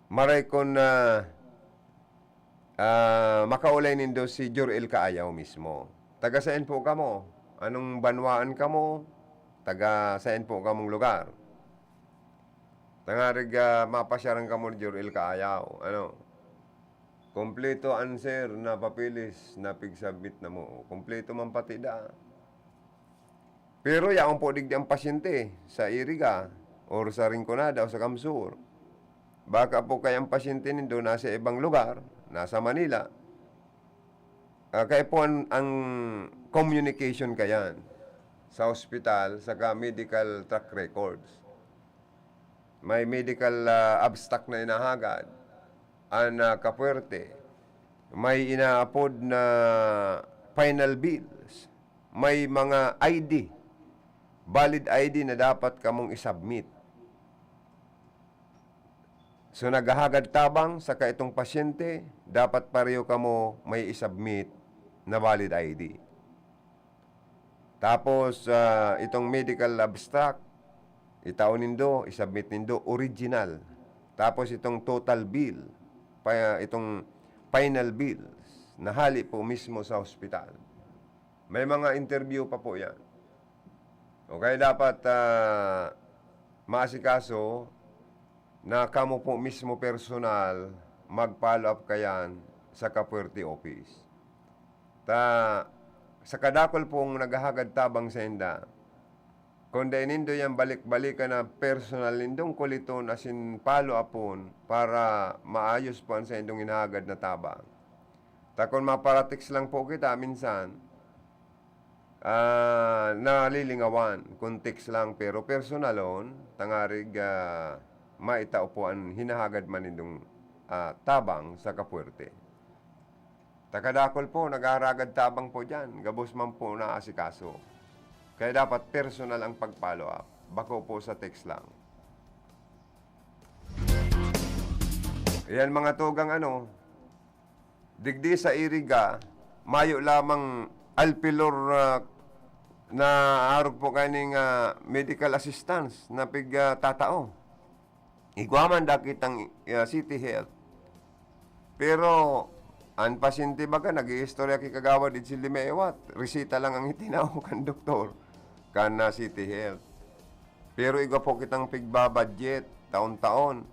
Maray kun, ah, ah, makaulay nindo si Jor-el Kaayaw mismo. Taga saen po kamo? Anong banwaan kamo? Taga saen po kamong lugar? Tangarig, ah, mapasyaran kamo ni Jor-el Kaayaw. Ano? Kompleto an sir na papeles na pig-submit na mo. Kompleto man pati da. Pero yaon po digdi ang pasyente sa Iriga or sa Rinconada o sa Camsur. Baka po kaya ang pasyente nindo nasa ibang lugar, nasa Manila. Ah, kaya po ang, ang communication kayan sa ospital saka medical track records. May medical, ah, abstract na inahagad an, ah, Kapuwerte. May inaapod na final bills. May mga I D, valid I D na dapat kamong i-submit. So, naghahagad tabang saka itong pasyente, dapat pareho kamo may i-submit na valid I D. Tapos, ah, itong medical abstract, itao nindo, isubmit nindo, original. Tapos itong total bill, pa, itong final bills, na hali po mismo sa hospital. May mga interview pa po yan. Okay, dapat, ah, maasikaso na kamo po mismo personal mag-follow up kayan sa Kapuerte Office. Ta, sa kadakol pong naghahagad tabang sa inda, kung dai nindo yan balik-balikan na personal nindong kuliton asin follow upon para maayos po an saindong hinahagad na tabang. Ta kun maparatext lang po kita minsan, ah, nalilingawan kun text lang, pero personalon, tangarig, ah, maitao po an hinahagad man nindong, ah, tabang sa Kapuerte. Ta kadakol po, naghaharagad tabang po diyan, gabos man po naasikaso. Kaya dapat personal ang pag-follow up, bako po sa text lang. Yan mga tugang ano, digdi sa Iriga, mayo lamang Alpilor, ah, na arog po kaning, ah, medical assistance na pig, ah, tatao. Igwa man dakitang, ah, City Health. Pero an pasyente baga nag-iistorya ki Kagawad Edsel Limewat, reseta lang ang itinao kan doktor, kan, ah, City Health. Pero igwa po kitang pigba-budget taon-taon,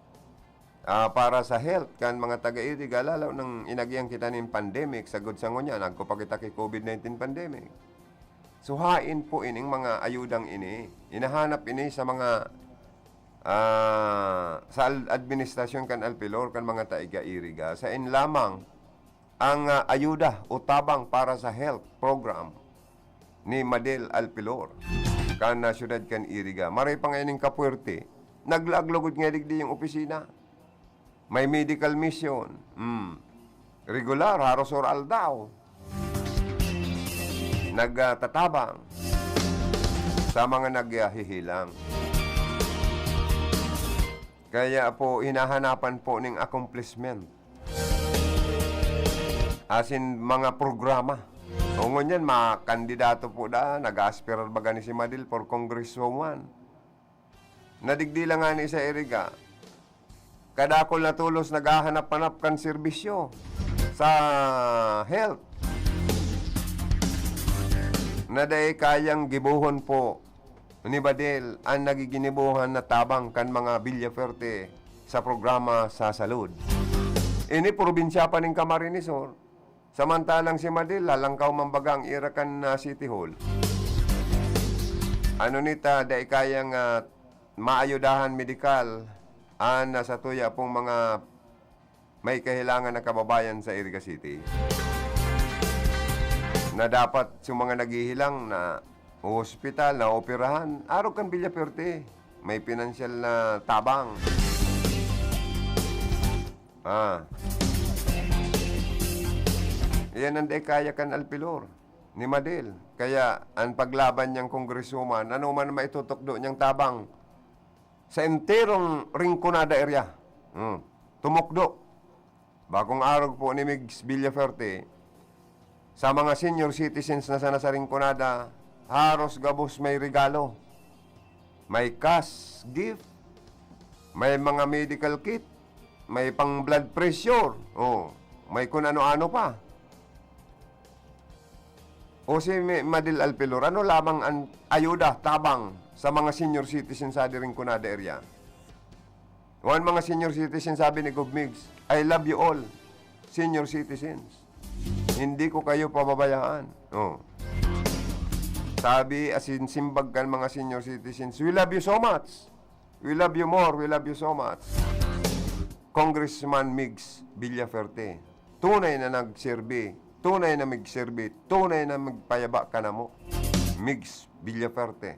ah, para sa health kan mga taga-Iriga, lalo nang inagihan kita nin pandemic, sagkod sa ngunyan, nagko pa kita ki COVID nineteen pandemic. So, hain po ining mga ayudang ini. Hinahanap ini sa mga, ah, sa al-, administrasyon kan Alpilor, kan mga taga-Iriga. Sain lamang ang, ah, ayuda o tabang para sa health program ni Madel Alpilor, kan, ah, siyudad kan Iriga. Maray pa nga ining Kapuerte, naglaag lugod nga digdi yung opisina. May medical mission. Hmm. Regular, haros or aldaw. Nagtatabang sa mga naghihilang. Kaya po, hinahanapan po ning accomplishment. Asin mga programa. O ngunyan, mga kandidato po da, nag-aaspirar baga ni si Madel for congresswoman. Nadigdi lang ngani sa Iriga. Kadakol na tolos naghahanap-hanap kan serbisyo sa health na dai kayang gibohon po ni Madel an nagiginibohan na tabang kan mga Villafuerte sa programa sa salud. Ini probinsya pa nin Camarines Sur. Samantalang si Madel, lalangkaw man baga ang ira kan, ah, City Hall. Ano nita, dai kayang, ah, maayudahan medikal an, ah, satuya pong mga may kahilangan na kababayan sa Iriga City. Na dapat yung mga naghihilang na ospital, na operahan, arog kan Villafuerte, may pinansyal na tabang. Ah. Iyan ang dai kaya kan Alpilor, ni Madel. Kaya ang paglaban niyang congresswoman, ano man maitutukdo niyang tabang sa enterong Rinconada area. Hmm. Tumukdo. Bakong arog po ni Migs Villafuerte, sa mga senior citizens na sana sa Rinconada, haros gabos may regalo. May cash gift, may mga medical kit, may pang blood pressure, oh, may kun ano-ano pa. O si Mi-, Madel Alpilor, ano lamang ang ayuda, tabang sa mga senior citizens sa Rinconada area? One mga senior citizens, sabi ni Gov Migs, "I love you all, senior citizens. Hindi ko kayo pababayaan." Oh. Sabi, asin simbag kan mga senior citizens, "We love you so much. We love you more. We love you so much." Congressman Migs Villafuerte, tunay na nagserbi, tunay na migserbi, tunay na magpayaba kanamo. Migs Villafuerte.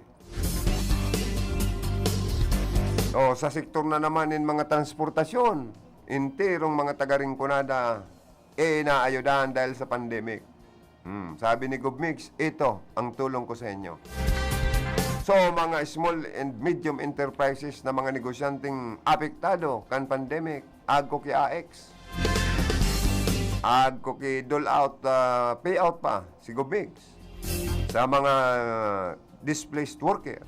O, sa sektor na naman nin mga transportasyon, enterong mga taga Rinconada, eh, naayudahan dahil sa pandemic. Hmm, sabi ni Gov Migs, "Ito ang tulong ko sa inyo." So, mga small and medium enterprises na mga negosyanteng apektado kan pandemic, agko ki A X. Agko ki dole out, ah, payout pa, si Gov Migs. sa mga displaced worker.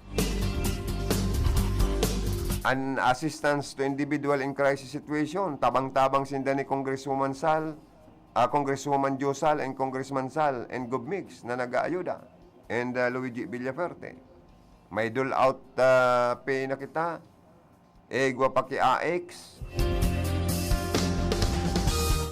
An assistance to individual in crisis situation, tabang-tabang sinda ni Congresswoman Sal, ah, Congresswoman Jo Sal and Congressman Sal and Gov Migs na nag-aayuda, and, ah, Luigi Villafuerte. May dole out, ah, pay na kita, igwa pa ki A X.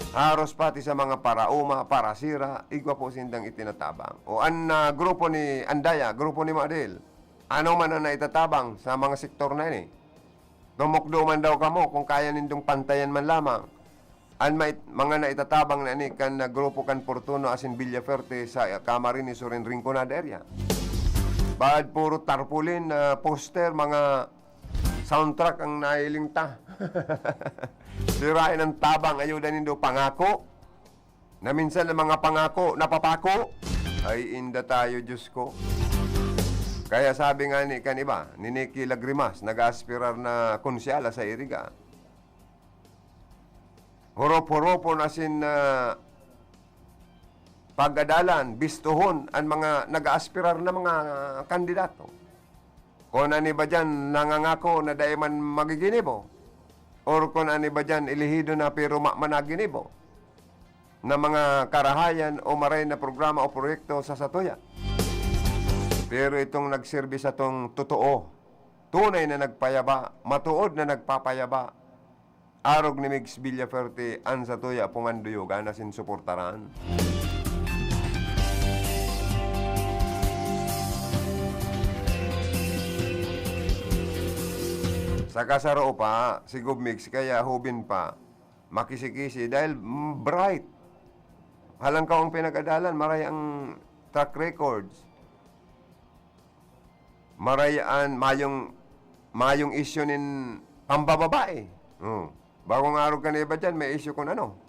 Haros pati sa mga paraoma, parasira, igwa po sindang itinatabang. O an, ah, grupo ni Andaya, grupo ni Madel, ano man ang naitatabang sa mga sektor na ini? Tumukdo man daw kamo kung kaya nindong pantayan man lamang. An may, mga naitatabang na ini kan, ah, grupo kan Fortuno asin Villafuerte sa, ah, Camarines Sur and Rinconada area. Baad puro tarpaulin, ah, poster, mga soundtrack ang nahiling ta. Sirain ang tabang, ayuda nindo pangako. Na minsan ang mga pangako, napapako. Ay, inda tayo, Diyos ko. Kaya sabi nga ni kan iba, ni Nicky Lagrimas, nag-aaspirar na konsyala sa Iriga. Hurop-huropon asin, ah, pagadalan, bistohon an mga nag-aaspirar na mga kandidato. Kun an iba diyan nangangako na dai man magiginibo, or kun an iba diyan elehido na pero ma-, managinibo na mga karahayan o maray na programa o proyekto sa satuya. Pero itong nagserbi satong totoo, tunay na nagpayaba, matuod na nagpapayaba, arog ni Migs Villafuerte, an satuya po ngan duyogan asin suportaran. Saka saro pa, si Gov Migs, kaya hubin pa, makisi-kisi, dahil, mm, bright. Halangkaw ang pinag-adalan, maray ang track records. Maray an mayong, mayong isyu nin pambababae. Oh. Bakong arog kan iba diyan, may isyu kun ano.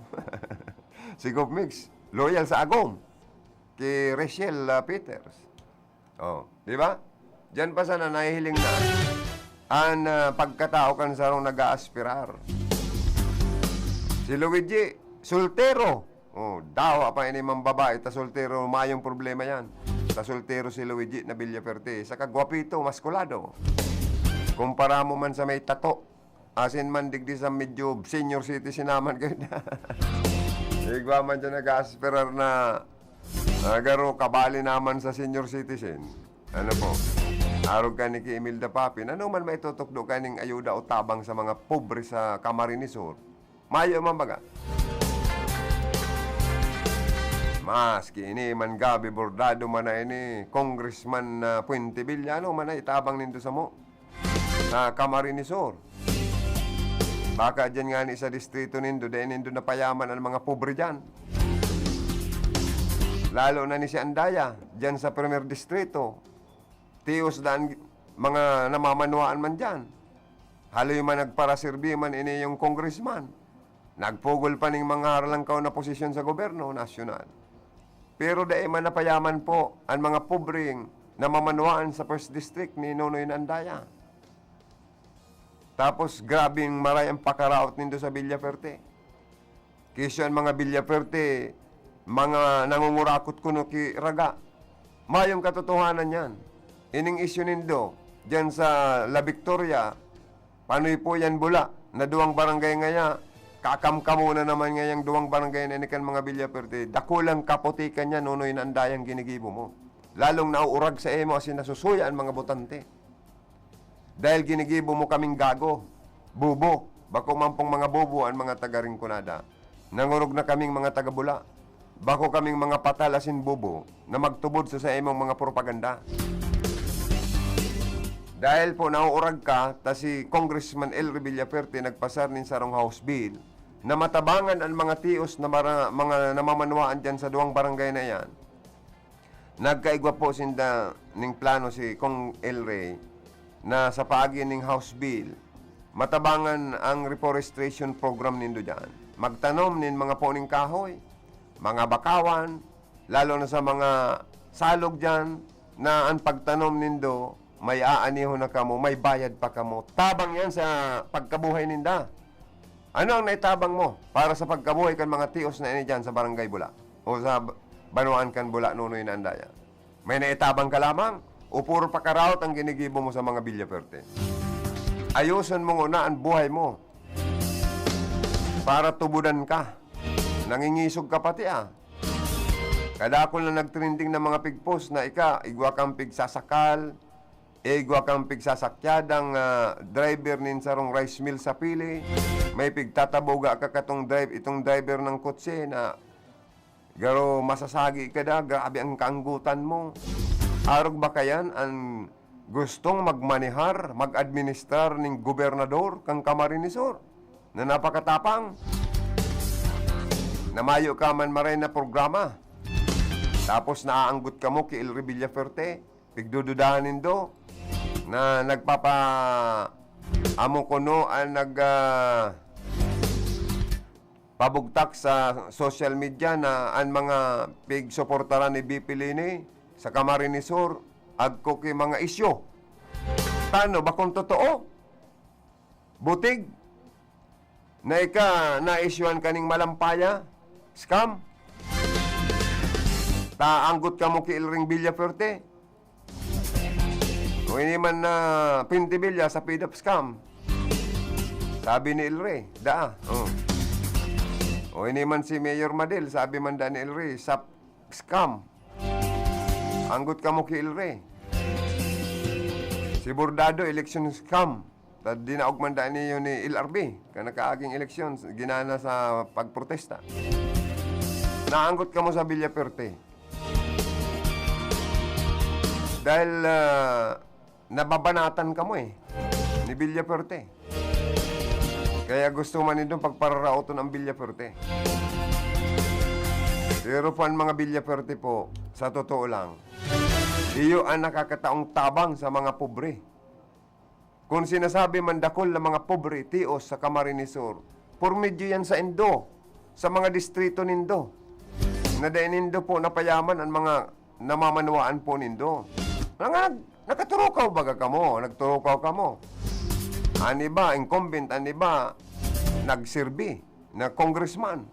Si Gov Migs, loyal sa agom. Ki Rachel, ah, Peters. Oh, di ba? Diyan pa sana nahihiling na an, ah, pagkatao kan sarong nag-aaspirar. Si Luigi, soltero. Oh, dawa pa ini man babae, ta soltero, mayong problema yan. Ta soltero si Luigi na Villafuerte. Saka gwapito, maskulado. Kumpara mo man sa may tato. Asin man digdi sa medyo senior citizen naman kayo. Igwa man dyan nag-aaspirar na, ah, garo kabali naman sa senior citizen. Ano po? Arog ka ni ki Imelda Papin. Ano man maitutukdo kaning ayuda o tabang sa mga pobre sa Camarines Sur? Mayo man baga. Maski ini man gabi bordado man na ini, Congressman, ah, Fuentebella, ano man na itabang nindo samo sa Camarines Sur? Baka diyan ngani sa distrito nindo, dai nindo napayaman an mga pobre diyan. Lalo na ni si Andaya, diyan sa Primer Distrito. Tios daan mga namamanwaan man diyan. Haloy man nagparaserbi man ini yung congressman. Nagpugol pa ning mga harlangkaw na posisyon sa gobyerno nasyonal. Pero dai man napayaman po an mga pobreng namamanwaan sa First District ni Nonoy na Andaya. Tapos, grabeng maray ang pakaraot nindo sa Villafuerte. Kisyo an mga Villafuerte, mga nangungurakot kuno ki Raga. Mayong katotohanan yan. Ining isyu nindo, diyan sa La Victoria, Panuypuyan, Bula, na duwang barangay ngaya, kakamkamo na naman ngayang duwang barangay na ini kan mga Villafuerte. Dakulang kaputikan yan, Nonoy na Andaya, an ginigibo mo. Lalong nauurag sa imo asin nasusuya an mga botante. Dahil ginigibo mo kaming gago, bobo. Bako man pong mga bobo an mga taga Rinconada. Nangorog na kaming mga taga Bula. Bako kaming mga patal asin bobo na magtubod sa saimong mga propaganda. Dahil po nauurag ka, ta si Congressman Elry Villafuerte nagpasar nin sarong House Bill na matabangan an mga tios na mara-, mga namamanwaan diyan sa duwang barangay na iyan. Nagkaigwa po sinda ning plano si Cong Elry na sa paagi ning House Bill, matabangan ang reforestation program nindo diyan. Magtanom nin mga puning kahoy, mga bakawan, lalo na sa mga salog diyan na an pagtanom nindo, may aanihon na kamo, may bayad pa kamo. Tabang yan sa pagkabuhay ninda. Ano ang naitabang mo para sa pagkabuhay kan mga tios na ini diyan sa Barangay Bula o sa b-, banwaan kan Bula, Nonoy na Andaya? May naitabang ka lamang o puro pakaraot ang ginigibo mo sa mga Villafuerte? Ayoson mo nguna an buhay mo para tubudan ka. Nangingisog ka pati, ah. Kadakul na nagtrending na mga pigpost na ika, igwa kang pigsasakal, igwa kang pigsasakyadang, ah, driver nin sarong rice mill sa Pili. May pigtataboga ka katong drive-, itong driver ng kotse na garo masasagi ka da, grabe ang kaanggutan mo. Arog ba kayan an gustong magmanehar, mag-administrar ning gobernador kan Camarines Sur na napakatapang? Na mayo ka man maray na programa. Tapos naaanggot kamo ki Elry Villafuerte, pigdududahan nindo na nagpapa-, amo kuno an nag-, ah, pabugtak sa social media na an mga pigsuportaran ni V P Leni sa Camarines Sur, agko ki mga isyu. Tano, bakong totoo? Butig na ika naisyuhan kaning malampaya, scam. Ta anggot kamo ki Elry Villafuerte. O ini man na Pintibilla sa pidap scam. Sabi ni Elry, daa. Oh. O ini man si Mayor Madel, sabi man da ni Elry, sa scam. Anggot kamo ki Elry. Si Bordado, election scam. Ta dinaog man da niyo ni L R B, kan nakaaging eleksyon, ginana sa pagprotesta. Naanggot kamo sa Villafuerte. Dahil, ah, nababanatan kamo eh, ni Villafuerte. Kaya gusto man nindong pagpararaoton ang Villafuerte. Pero po ang mga Villafuerte po, sa totoo lang, iyo ang nakakataong tabang sa mga pobre. Kun sinasabi man dakul na mga pobre, tios sa Camarines Sur, por medyo yan sa indo, sa mga distrito nindo, na dai nindo po napayaman an mga namamanwaan po nindo. Mga nag-, nakaturukaw baga kamo, nagturukaw kamo. An iba, incumbent, an iba, nagserbi na congressman.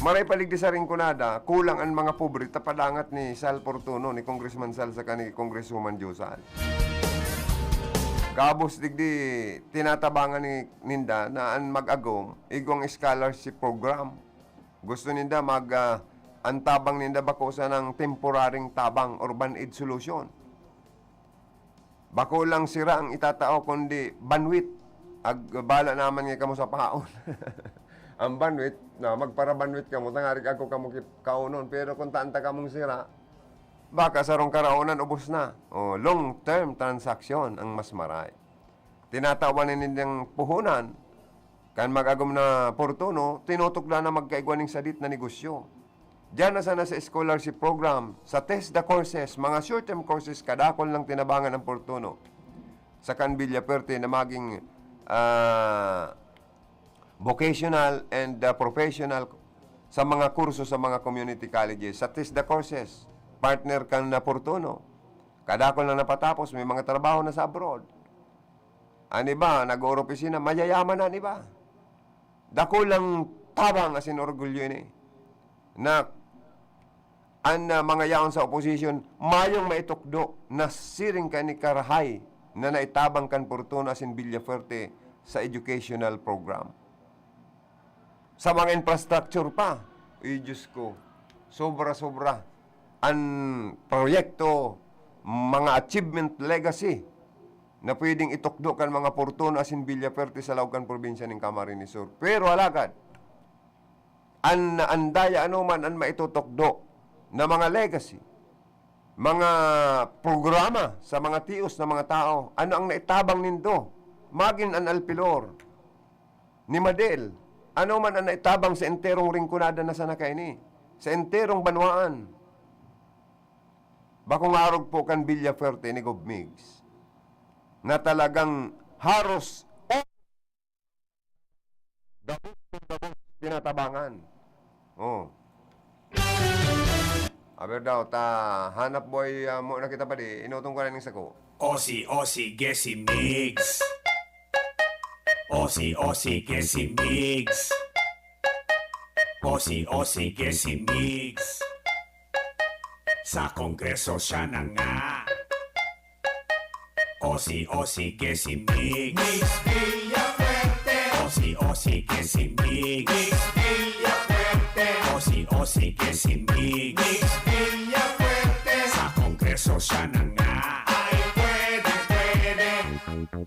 Maray pa digdi sa Rinconada, kulang an mga pobre ta padangat ni Sal Fortuno, ni Congressman Sal saka ni Congresswoman Jo Sal. Gabos digdi tinatabangan ni, ninda na an mag-agom, igwang scholarship program. Gusto ninda mag, ah, an tabang ninda bako sanang temporaryng tabang or band-aid solution. Bako lang sira ang itatao, kundi banwit. Ag-, bala naman nga kamo sa paon. Ang banwit, na magparabanwit kamo, tangarig ako kamo ki-, kaonon. Pero kung taan ta kamong sira, baka sarong karaonan, ubos na. O, long-term transaction ang mas maray. Tinatawan na nindang puhunan, kan mag-agom na Fortuno, tinutukda na magkaigwa ning sadit na negosyo. Diyan na sana sa scholarship program, sa TESDA courses, mga short-term courses, kadakul lang tinabangan ang Fortuno. Sa kan Villafuerte na maging, ah, vocational and, ah, professional sa mga kurso sa mga community colleges. Sa TESDA courses, partner kan na Fortuno. Kadakul na napatapos, may mga trabaho na sa abroad. An iba, nag-ooropisina, mayayaman na an iba. Dakulang tabang asin orgulyo ini na an, ah, mga yaon sa opposition mayong maitukdo na siring kan karahay na naitabang kan Fortuno asin Villafuerte sa educational program. Sa mga infrastructure pa, uy, Diyos ko, sobra-sobra an proyekto, mga achievement, legacy na pwedeng itukdo kan mga Fortuno asin Villafuerte sa laog kan probinsya nin Camarines Sur. Pero alagad, an, an daya anoman an maitutukdo na mga legacy, mga programa sa mga tios na mga tao, ano ang naitabang nindo? Magin an Alpilor ni Madel, ano man an naitabang sa enterong Rinconada na sana kaini, sa enterong banwaan. Bakong arog po kan Villafuerte ni Gob Migs na talagang haros gabos kung gabos tinatabangan. Oh. Aber daw, ta hanap buhay, ah, mo na kita pa di, inutong ko na ning sako. Osi, osi, gesi, migs. Osi, osi, gesi, migs. Osi, osi, gesi, migs. Sa Kongreso siya na nga. O si, o si Kesimig. Migs Villafuerte. O si, o si Kesimig. Migs Villafuerte. O si, o si Kesimig. Migs Villafuerte. Sa Kongreso siya na nga. Ay, pwede, pwede.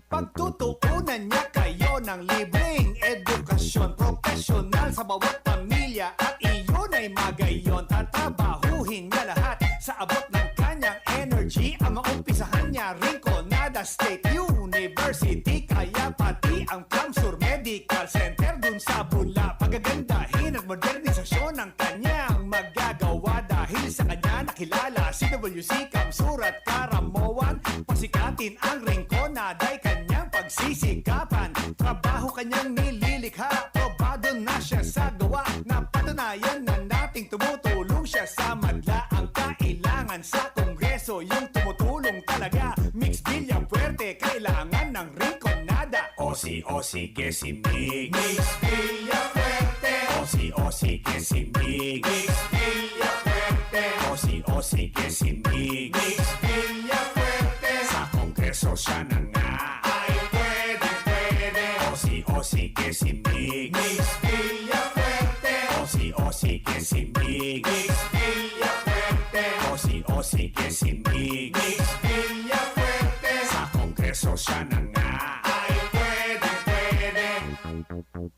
Pagtutuunan niya kayo ng libreng edukasyon, profesional sa bawat pamilya, at iyon ay magayon. Tatrabahuhin niya lahat sa abot ng kanyang energy. Ang maumpisahan niya, Rinconada State University, kaya pati ang CamSur Medical Center dun sa Bula. Pagagandahin at modernisasyon ang kanyang magagawa. Dahil sa kanya nakilala si W C, CamSur at Caramoan. Pasikatin ang Rinconada ay kanyang pagsisikapan. Trabaho kanyang nililikha, probado na siya sa gawa. Napatunayan na nating tumutulong siya sa madla. Ang kailangan sa Kongreso, yung tumutulong talaga. Migs Villafuerte, kailangan ng Rinconada. O si, o si Kesimig. Migs Villafuerte. O si, o si Kesimig. Migs Villafuerte. O si, o si Kesimig. Migs Villafuerte. Sa Kongreso siya na nga. Ay, pwede, pwede. O si, o si Kesimig. Migs Villafuerte. O si, o si Kesimig. Migs Villafuerte. O si, o si Kesimig. Migs Villafuerte. Sa Kongreso siya na nga. Ay, pwede, pwede.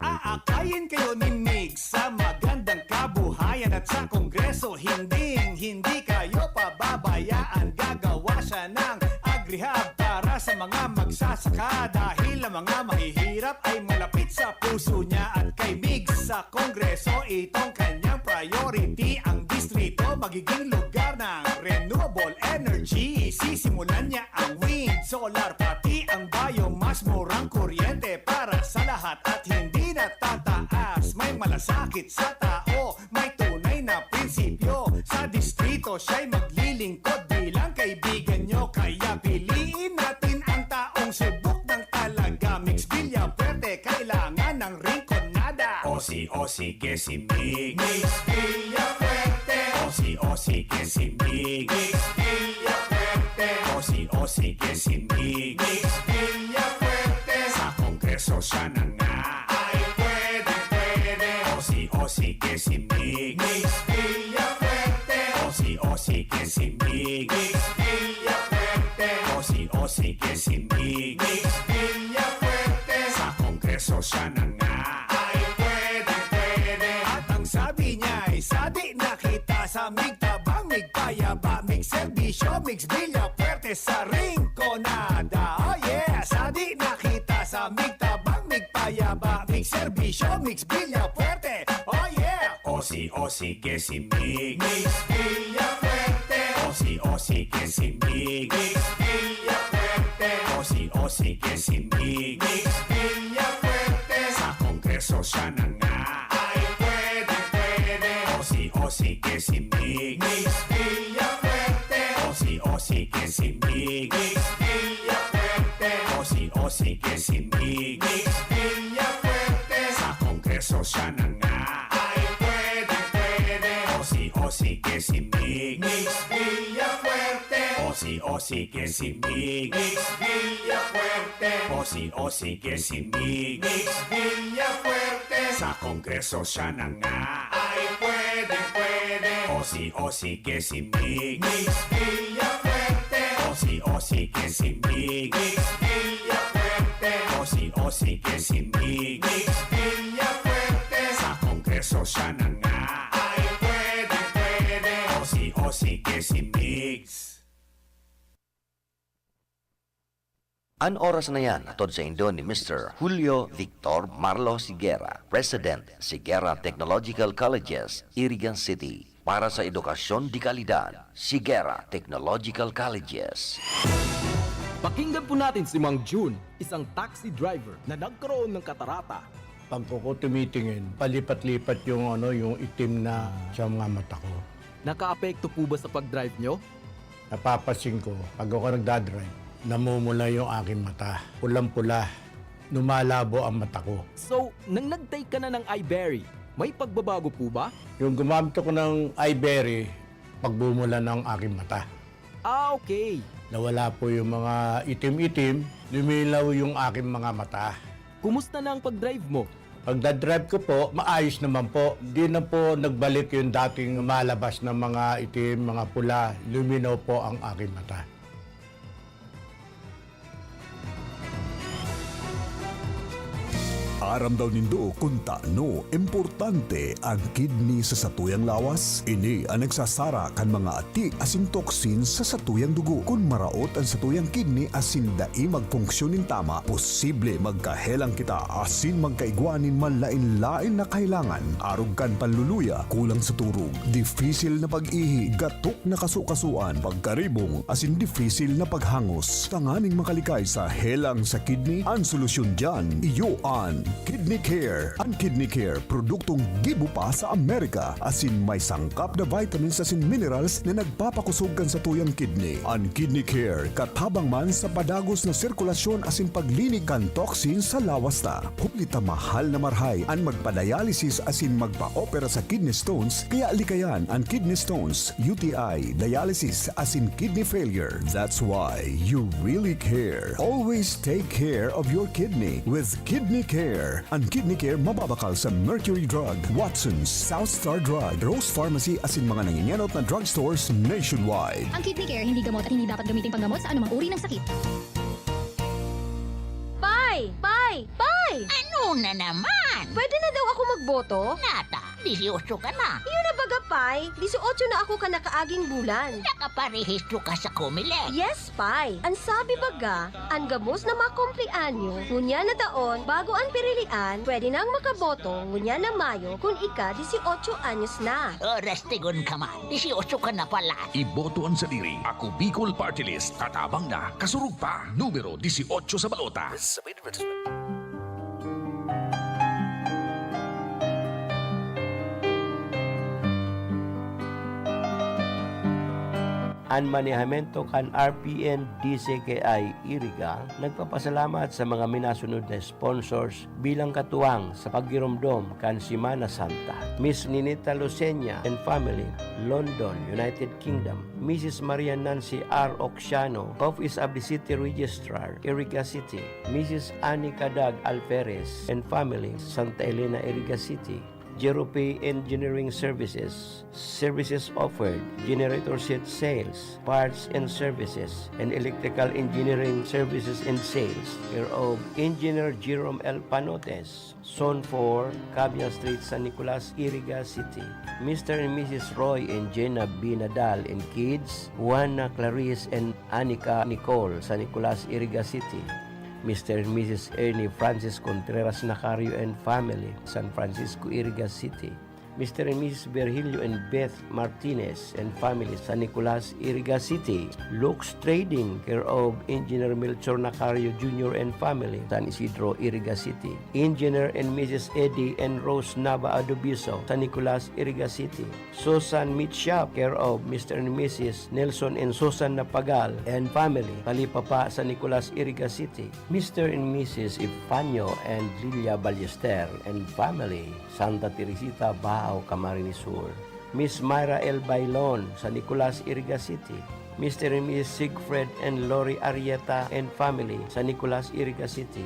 Aakayin kayo ni Migs sa magandang kabuhayan at sa Kongreso, hinding-hindi kayo pababayaan. Gagawa siya ng agrihab para sa mga magsasaka, dahil ang mga mahihirap ay malapit sa puso niya. At kay Migs sa Kongreso, itong kanyang priority. Ang distrito magiging lugar ng renewable energy. Sisimulan niya ang wind, solar, pati ang biomass. Murang kuryente para sa lahat at hindi na tataas. May malasakit sa tao, may tunay na prinsipyo. Sa distrito, siya'y maglilingkod bilang kaibigan nyo. Kaya piliin natin ang taong subok ng talaga. Migs Villafuerte, kailangan ng Rinconada. O si, o si Kesimig. Migs Villafuerte. O si, o si Kesimig. Migs Villafuerte. O si, o si Kesimig. Migs Villafuerte. Sa Kongreso siya na nga. Ay, pwede, pwede. O si, o si Kesimig. Migs Villafuerte. O si, o si Kesimig. Migs Villafuerte. O si, o si Kesimig. Migs Villafuerte. Sa Kongreso siya na nga. Ay, pwede, pwede. At ang sabi niya ay, "Sadi na kita sa migtabang, migpayaba, migserbisyo, Migs Villafuerte sa Rinconada." Oh yeah! Sadi na kita sa migtabang, migpayaba, migserbisyo, Migs Villafuerte. Oh yeah! O si, o si Kesimig. Migs Villafuerte. O si, o si Kesimig. Migs Villafuerte. O si, o si Kesimig. Migs Villafuerte. Sa Kongreso siya na nga. Ay, pwede, pwede. O si, o si Kesimig. Migs Villafuerte. O si, o si Kesimig. Migs Villafuerte. O si, o si Kesimig. Migs Villafuerte. Sa Kongreso siya na nga. Ay, pwede, pwede. O si, o si Kesimig. Migs Villafuerte. O si, o si Kesimig. Migs Villafuerte. O si, o si Kesimig. Migs Villafuerte. Sa Kongreso siya na nga. Ay, pwede, pwede. O si, o si Kesimig. Migs Villafuerte. O si, o si Kesimig. Migs Villafuerte. O si, o si Kesimig. Migs Villafuerte. Sa Kongreso siya na nga. Ay, pwede, pwede. O si, o si Kesimig. An oras na yan, hatod saindo ni Mister Julio Victor Marlo Siguera, President, Siguera Technological Colleges, Irigan City. Para sa edukasyon de kalidad, Siguera Technological Colleges. Pakinggan po natin si Mang Jun, isang taxi driver na nagkaroon ng katarata. Pag ako tumitingin, palipat-lipat yung, ano, yung itim na sa mga mata ko. Nakaapekto po ba sa pag-drive nyo? Napapansin ko, pag ako nagdadrive, namumula yung aking mata. Pulang-pula, lumalabo ang mata ko. So, nang nag-take ka na ng Iberry, may pagbabago po ba? Yung gumamit ako ng Iberry, Pagbumulan ng aking mata. Ah, okay. Nawala po yung mga itim-itim, lumilaw yung aking mga mata. Kumusta na ang pag-drive mo? Pagdadrive ko po, maayos naman po. Di na po nagbalik yung dating malabas na mga itim, mga pula. Luminaw po ang aking mata. Aram daw nindo kun tano importante an kidney sa satuyang lawas? Ini an nagsasara kan mga ati asin toxin sa satuyang dugo. Kun maraot an satuyang kidney asin dai magfunksyon nin tama, posible magkahelang kita asin magkaigwa nin manlaen-laen na kahelangan, arog kan panluluya, kulang sa turog, difisil na pag-ihi, gatok na kasukasuan, pagkaribong, asin difisil na paghangos. Tanganing makalikay sa helang sa kidney, an solusyon diyan, iyo an Kidney Care. An Kidney Care, produktong gibo pa sa Amerika, asin may sangkap na vitamins asin minerals na nagpapakosog kan satuyang kidney. An Kidney Care, katabang man sa padagos na sirkulasyon asin paglinig kan toxin sa lawas ta. Huli ta mahal na marhay an magpa-dialysis asin magpa-opera sa kidney stones, kaya likayan an kidney stones, U T I, dialysis asin kidney failure. That's why you really care. Always take care of your kidney with Kidney Care. An Kidney Care mababakal sa Mercury Drug, Watson's, South Star Drug, Rose Pharmacy asin mga nangingenot na drugstores nationwide. Ang Kidney Care hindi gamot at hindi dapat gamitin panggamot sa anumang uri ng sakit. Pay! Pay! Pay! Ano na naman? Pwede na daw ako magboto? Nata, disiotso ka na. Yun na baga, Pay. Disiotso na ako kan nakaaging bulan. Nakaparehistro ka sa Comelec. Yes, Pay. Ang sabi baga, an gabos na makumpleanyo, ngunyan na taon, bago an pirilian, pwede nang makaboto, ngunyan na Mayo, kun ika disiotso anyos na. Oras tigon ka man. Disiotso ka na pala. Iboto an sadiri. Ako Bicol Party List. Katabang na, kasurog pa. Numero disiotso sa balota. An manehamento kan R P N D C K I Iriga nagpapasalamat sa mga minasunod na sponsors bilang katuwang sa paggiromdom kan Semana Santa. Miss Ninita Lucenia and family, London, United Kingdom. Missus Maria Nancy R. Oxiano, Office of the City Registrar, Iriga City. Missus Annie Cadag Alferez and family, Santa Elena, Iriga City. Jerope Engineering Services, services offered, generator set sales, parts and services, and electrical engineering services and sales, care of Engineer Jerome L. Panotes, Zone four, Cabian Street, San Nicolas, Iriga City. Mister and Missus Roy and Jenna B. Nadal and kids, Juana Clarice and Anika Nicole, San Nicolas, Iriga City. Mister and Missus Ernie Francis Contreras Nacario and family, San Francisco, Iriga City. Mister and Missus Virgilio and Beth Martinez and family, San Nicolas, Iriga City. Lux Trading, care of Engineer Melchor Nacario Junior and family, San Isidro, Iriga City. Engineer and Missus Eddie and Rose Nava Adobiso, San Nicolas, Iriga City. Susan Meat Shop, care of Mister and Missus Nelson and Susan Napagal and family, Talipapa, San Nicolas, Iriga City. Mister and Missus Epifanio and Lilia Ballester and family, Santa Teresita, Baao, Camarines Sur. Miss Myra L. Bailon, San Nicolas, Iriga City. Mister and Missus Siegfried and Lori Arrieta and family, San Nicolas, Iriga City.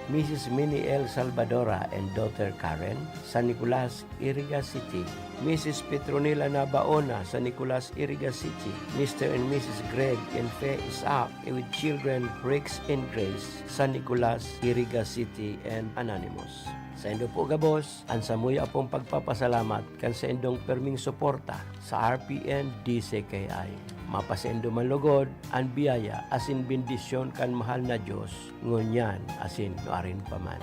Missus Minnie L. Salvadora and daughter Karen, San Nicolas, Iriga City. Missus Petronila Nabaona, San Nicolas, Iriga City. Mister and Missus Greg and Fe Isaac with children Rex and Grace, San Nicolas, Iriga City, and anonymous. Saindo po gabos an samuya pong pagpapasalamat kan saindong perming suporta sa R P N D C K I. Mapasaindo man lugod an biyaya asin bendisyon kan mahal na Dios, ngunyan asin nuarin pa man.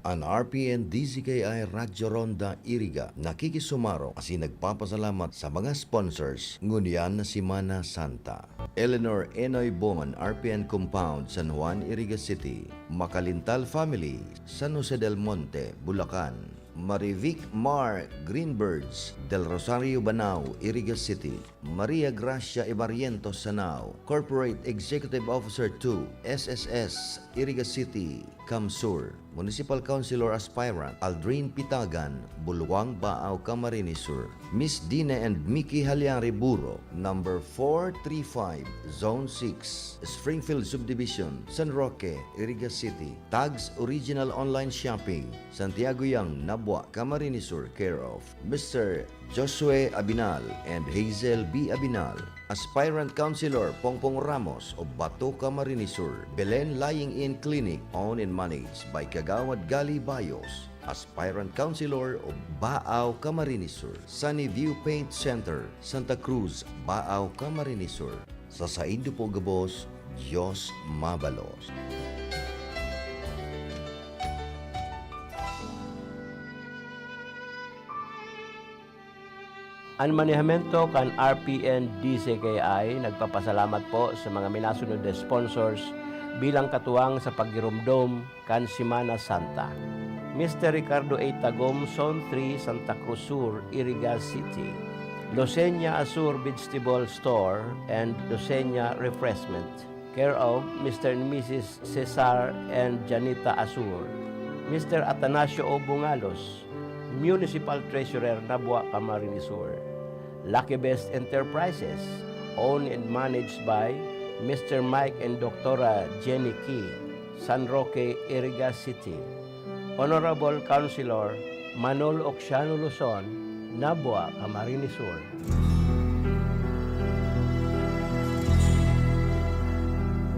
An R P N D C K I Radyo Ronda Iriga nakikisumarong asin nagpapasalamat sa mga sponsors ngunyan na Semana Santa. Eleanor Enoy Bon, R P N Compound, San Juan, Iriga City. Macalintal Family, San Jose del Monte, Bulacan. Marivic Mar Greenbirds, Del Rosario, Banao, Iriga City. Maria Gracia Ibarrientos Sanao, Corporate Executive Officer two, S S S, Iriga City, CamSur. Municipal Councilor Aspirant Aldrin Pitagan, Bulwang, Baao, Camarines Sur. Miss Dina and Mickey Halyari Buro, number four three five, Zone six, Springfield Subdivision, San Roque, Iriga City. Tags Original Online Shopping, Santiago Yang, Nabua, Camarines Sur, care of Mister Josue Abinal and Hazel B. Abinal. Aspirant Councilor Pongpong Ramos of Bato, Camarines Sur. Belen Lying-in Clinic, owned and managed by Kagawad Gali Bayos. Aspirant Councilor of Baao, Camarines Sur. Sunny View Paint Center, Santa Cruz, Baao, Camarines Sur. Sa saindo po gabos, Diyos mabalos. An manehamento kan R P N D Z K I nagpapasalamat po sa mga minasunod na sponsors bilang katuwang sa paggiromdom kan Semana Santa. Mister Ricardo A. Tagom, Zone three, Santa Cruz Sur, Iriga City. Losenya Azur Vegetable Store and Losenya Refreshment. Care of Mister and Missus Cesar and Janita Azur. Mister Atanasio O. Bungalos, Municipal Treasurer, Nabua, Camarines Sur. Lucky Best Enterprises, owned and managed by Mister Mike and Doktora Jenny Key, San Roque, Iriga City. Honorable Councilor Manolo Oxiano Luzon, Nabua, Camarines Sur.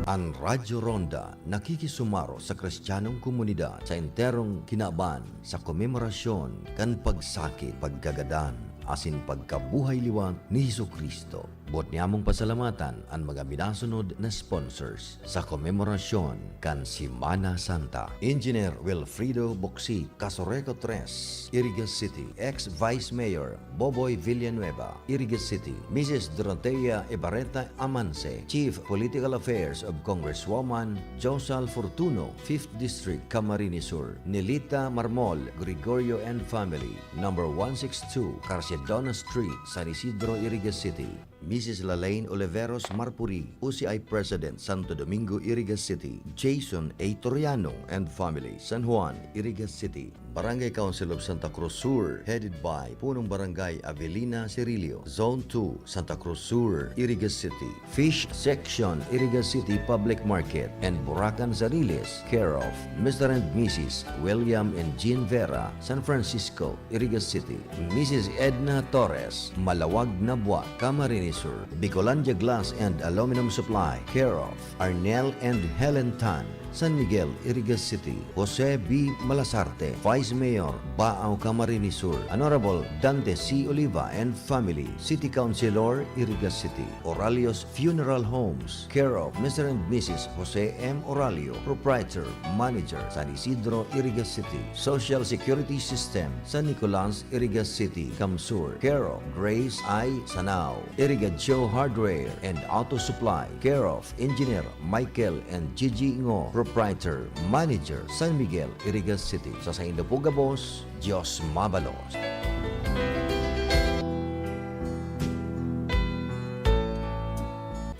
An Radyo Ronda nakikisumaro sa Kristiyanong komunidad sa enterong kinaban sa komemorasyon kan pagsakit, pagkagadan, asin pagkabuhay liwat ni Jesu-Cristo. Boot niamong pasalamatan an mga minasunod na sponsors sa komemorasyon kan Semana Santa: Engineer Wilfredo Boksi, Casureco tres, Iriga City; ex-Vice Mayor Boboy Villanueva, Iriga City; Missus Dorotea Ebareta Amanse, Chief Political Affairs of Congresswoman Josal Fortuno, Fifth District, Camarines Sur; Nelita Marmol, Gregorio and family, number one six two, Carciadona Street, San Isidro, Iriga City; Missus Lalaine Oliveros Marpurig, U C I President, Santo Domingo, Iriga City; Jason A. Toriano and family, San Juan, Iriga City; Barangay Council of Santa Cruz Sur, headed by Punong Barangay Avelina Cirillo, Zone two, Santa Cruz Sur, Iriga City; Fish Section, Iriga City Public Market and Buracan Sariles, care of Mister and Missus William and Jean Vera, San Francisco, Iriga City; Missus Edna Torres, Malawag, Nabua, Camarines Sur; Bicolandia Glass and Aluminum Supply, care of Arnel and Helen Tan, San Miguel, Iriga City; Jose B. Malasarte, Vice Mayor, Baao, Camarines Sur; Honorable Dante C. Oliva and family, City Councilor, Iriga City; Oralio's Funeral Homes, care of Mister and Missus Jose M. Oralio, Proprietor, Manager, San Isidro, Iriga City; Social Security System, San Nicolas, Iriga City, CamSur, care of Grace I. Sanao; Iriga Joe Hardware and Auto Supply, care of Engineer Michael and Gigi Ngo, Proprietor, Manager, San Miguel, Iriga City. Sa saindo po gabos, Diyos mabalos.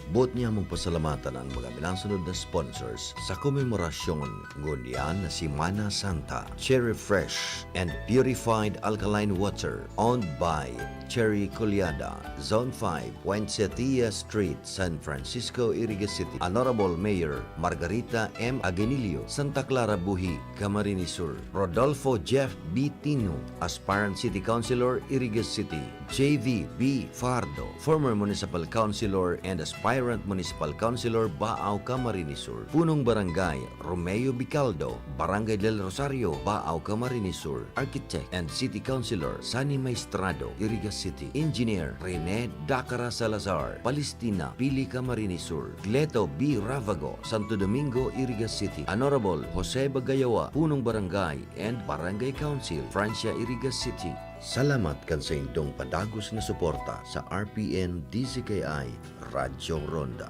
Boot niamong pasalamatan an mga minasunod na sponsors sa komemorasyon ngunyan na Semana Santa: Cherry Fresh and Purified Alkaline Water, owned by Cherry Culiada, Zone five, Poinsettia Street, San Francisco, Iriga City; Honorable Mayor Margarita M. Aguinaldo, Santa Clara Buhi, Camarines Sur; Rodolfo Jeff B. Tino, Aspirant City Councilor, Iriga City; J V B. Fardo, former Municipal Councilor and Aspirant Municipal Councilor, Baao, Camarines Sur; Punong Barangay Romeo Bicaldo, Barangay del Rosario, Baao, Camarines Sur; Architect and City Councilor Sunny Maestrado, Iriga City; Engineer Rene Dacara Salazar, Palestina, Pili, Camarines Sur; Gleto B. Ravago, Santo Domingo, Iriga City; Honorable Jose Bagayawa, Punong Barangay and Barangay Council, Francia, Iriga City. Salamat kan saindong padagos na suporta sa R P N D Z K I Radyo Ronda.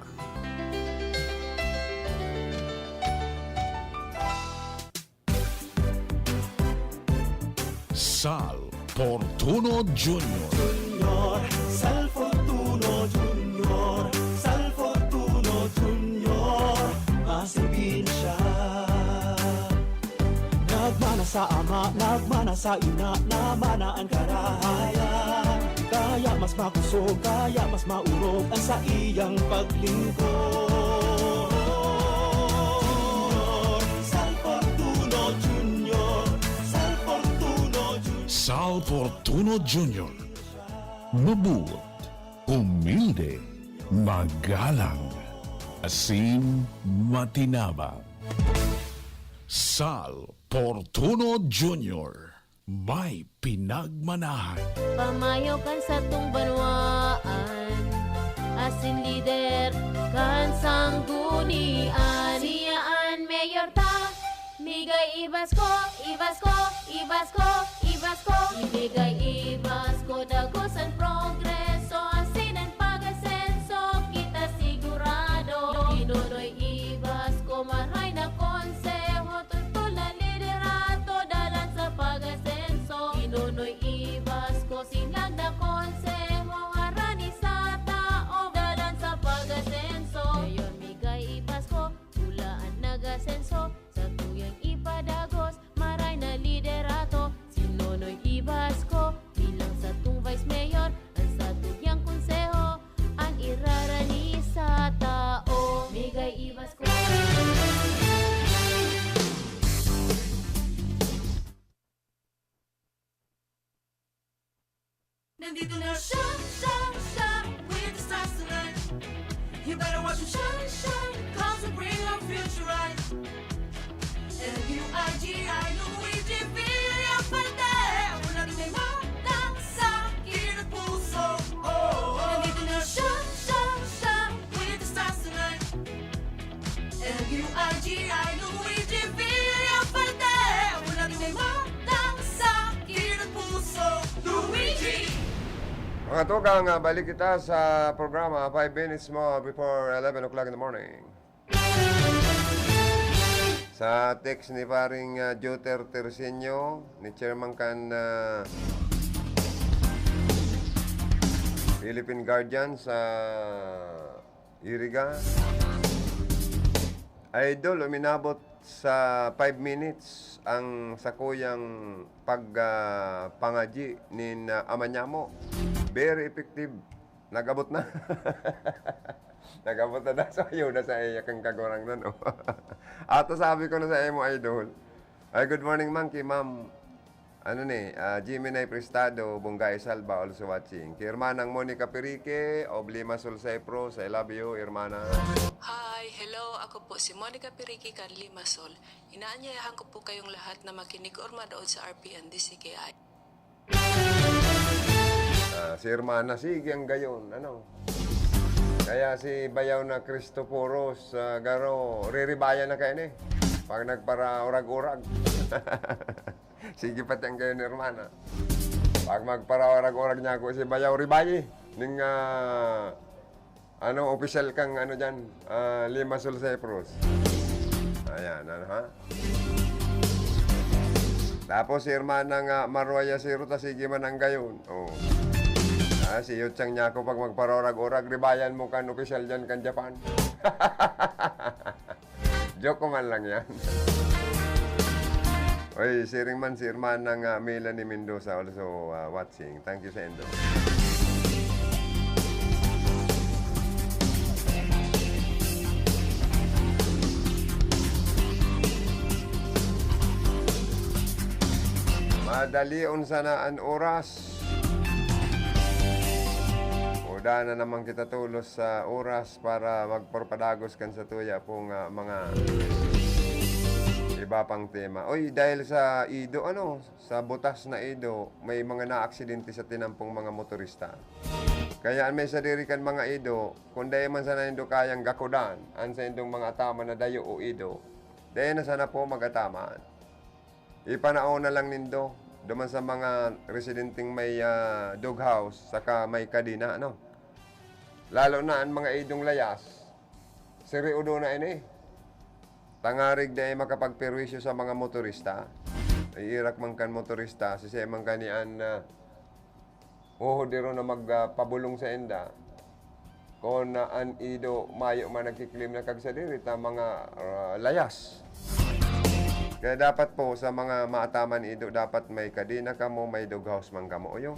Sal Fortuno Junior. Junior, Sal Fortuno Junior, Sal Fortuno Junior, masipin siya. Nagmana sa ama, nagmana sa ina, namana an karahayan. Kaya mas makusog, kaya mas maurog ang saiyang paglingkod. Junior, Sal Fortuno Junior, Sal Fortuno Junior. Sal Fortuno Junior. Mabuot, humilde, magalang, asin matinabang. Sal Fortuno Junior. May pinagmanahan. Pamayo kan satong banwaan, asin lider kan sanggunian. Siya an mayor ta, migay i-Basko, i-Basko, i-Basko, i-Basko. Ibigay i-Basko, dagos an progreso, asin an pag-asenso, kita sigurado. Kinonoy i-Basko, maray na konseho, totol na liderato, dalan sa pag-asenso. Kinonoy i-Basko, sinag na konseho, harani sa tawo, dalan sa pag-asenso. Mayor, migay i-Basko, pula an nag-asenso, satuyang ipadagos, maray na liderato. Si Nonoy i-Basko, bilang satong vice mayor, an satuyang konseho, an irarani sa tawo. Migay i-Basko. Nandito na siya, siya, siya, with the stars tonight. You better watch him shine, shine, 'cause we bring our future right. L U I G I, Luigi Villafarte. Ako na rin may matang sa kilid at puso. Oh, oh. Nandito na siya, siya, siya, with the stars tonight. L U I G I, Luigi Villafarte. Ako na rin may matang sa kilid at puso. Luigi! Mga tugang, ah, balik kita sa programa, five minutes more before eleven o'clock in the morning. Sa text ni paring, ah, Joter Terceño, ni Chairman kan, ah, Philippine Guardian sa Iriga. Idol, uminabot sa five minutes ang sakuyang pag, ah, pangadyi nin, ah, ama nyamo. Very effective. Nag-abot na. Nag-abot na daw sa iyo na sa iya kang kagurangnan, oh. Ato sabi ko na sa imo, idol. Ay, good morning, man, ki Ma'am, ano ni, ah, Jimmy Nay Prestado, Bungay Salva, also watching. Ki Hermanang Monica Pirique of Lima Sol Cyprus, I love you, Hermana. Hi, hello, ako po si Monica Pirique kan Lima Sol. Inaanyayahan ko po kayong lahat na makinig or manood sa R P N D C K I. Ah, si Hermana, sige ang gayon, ano? Kaya si bayaw na Cristoforos, ah, garo, riribayan na kayo ni. Pag nagparaurag-urag. Sige pati ang gayon ni Hermana. Pag magparaurag-urag niya ako si bayaw, ribayi. Ning, ah, ano, opisyal kang ano dyan, ah, Lima Sol Cyprus. Ayan, ano ha? Tapos si Hermana nga Maruaya Siro, ta sige man ang gayon. Oh. Ah, si Yuchang Nyako pag magparorag-orag, ribayan mo kan opisyal dyan kan Japan. Joke ko man lang yan. Oy, siring man si Hermana nga Melanie Mendoza also, ah, watching. Thank you sa indo. Madalion sana an oras. O, daan na naman kita tolos sa oras para magparpadagos kan satuya pong, ah, mga iba pang tema. Oy, dahil sa Ido, ano, sa butas na Ido, may mga naaksidente sa tinampong mga motorista. Kaya an may sadiri kan mga Ido, kung dai man sana nindo kayang gakodan an saindong mga ataman na dayo o Ido, dai na sana po mag-ataman. Ipanao na lang nindo duman sa mga residenteng may, ah, doghouse saka may kadena, ano? Lalo na an mga Idong layas, siriudo na ini. Tangarig dai makapagperwisyo sa mga motorista. Iirak man kan motorista, sisay man kani an, ah, huhudiron na magpabolong sainda. Kun, ah, an Ido mayo man nagkiklaim na kagsadiri ta mga, ah, layas. Kaya dapat po sa mga maataman Ido, dapat may kadena kamo, may doghouse man kamo, oyo.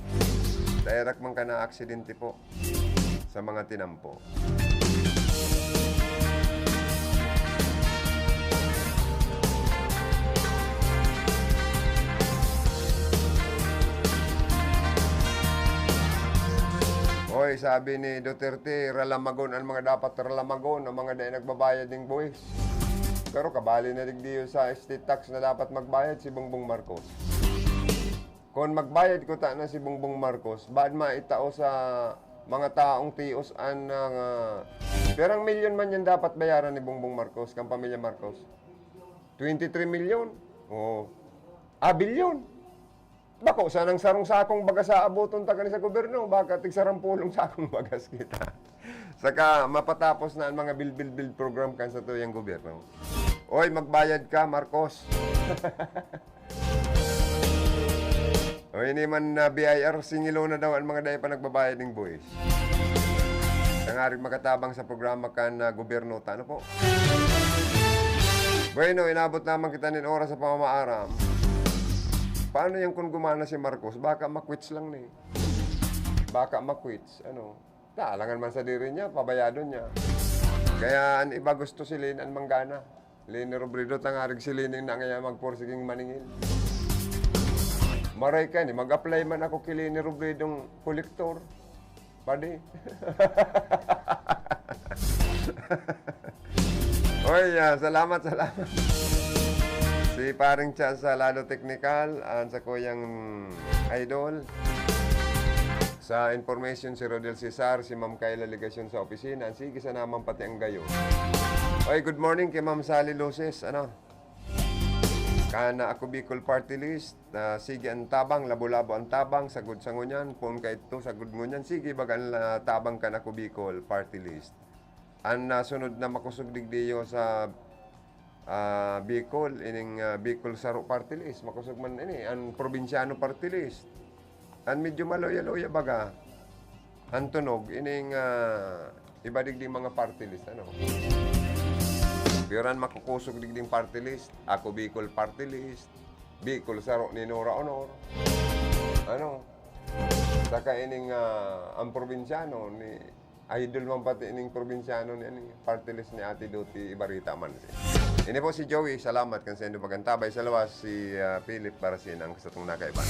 Dai rak man ka naaksidente po sa mga tinampo. Oy, sabi ni Duterte, ralamagon an mga dapat ralamagon, ang mga dai nagbabayad ning buwis. Pero kabali na digdi yun sa estate tax na dapat magbayad si Bongbong Marcos. Kun magbayad kuta na si Bongbong Marcos, baad maitao sa mga taong tios an, ah, pirang milyon man yan dapat bayaran ni Bongbong Marcos, kan pamilya Marcos? Twenty-three milyon? Oo. Ah, bilyon. Bako, sanang sarong sakong bagas sa abuton ta kani sa gobyerno, baka tig sarampulong sakong bagas kita. Saka mapatapos na ang mga bilbil-bil program kan satuyang gobyerno. Oy, magbayad ka, Marcos. O, ini man na B I R, singilo na daw ang mga dai pa nagbabayad ning buwis. Tangarig makatabang sa programa kan, ah, gobyerno ta, ano po? Bueno, inabot naman kita nin oras sa pamamaaram. Paano yan kun gumana si Marcos? Baka makwits lang ni. Baka makwits, ano? Alangan man sa diri niya, pabayadon niya. Kaya an iba gusto si Leni an manggana. Leni Robredo, tangarig si Leni na ngayon magpursiging maningil. Maray ka ni, mag-apply man ako ki Leni Robredong kolektor. Padi. Oy, ah, salamat, salamat. Si Paring Cha sa Lado Teknikal, an sakuyang idol. Sa information, si Rodel Cesar, si Ma'am Kayla Legacion sa opisina, sige sana man pati ang gayon. Oy, good morning kay Ma'am Sally Luces, ano? Kana Ako Bicol Party List, na sige ang tabang, labo-labo ang tabang, sagod sa ngunyan, poon ka ito, sagod ngunyan, sige, baga ang, ah, tabang kan Ako Bicol Party List. An nasunod na makosog digdiyo sa, ah, Bicol, ining, ah, Bicol Saro Party List, makosog man ini, an Probinsyano Party List. An medyo maluya-luya baga, an tunog, ining, ah, iba digdi mga party list, ano? Pero an makukosog digding party list, Ako Bicol Party List, Bicol Saro ni Nora Honor. Ano? Saka ining, ah, ang probinsyano ni Idol man pati ining probinsyano ni, ni party list ni Ate Doti, ibarita man siya. Ini po si Joey, salamat kan sendo pagantabay sa lawas, si, ah, Philip Baracena ang satong nakaiban.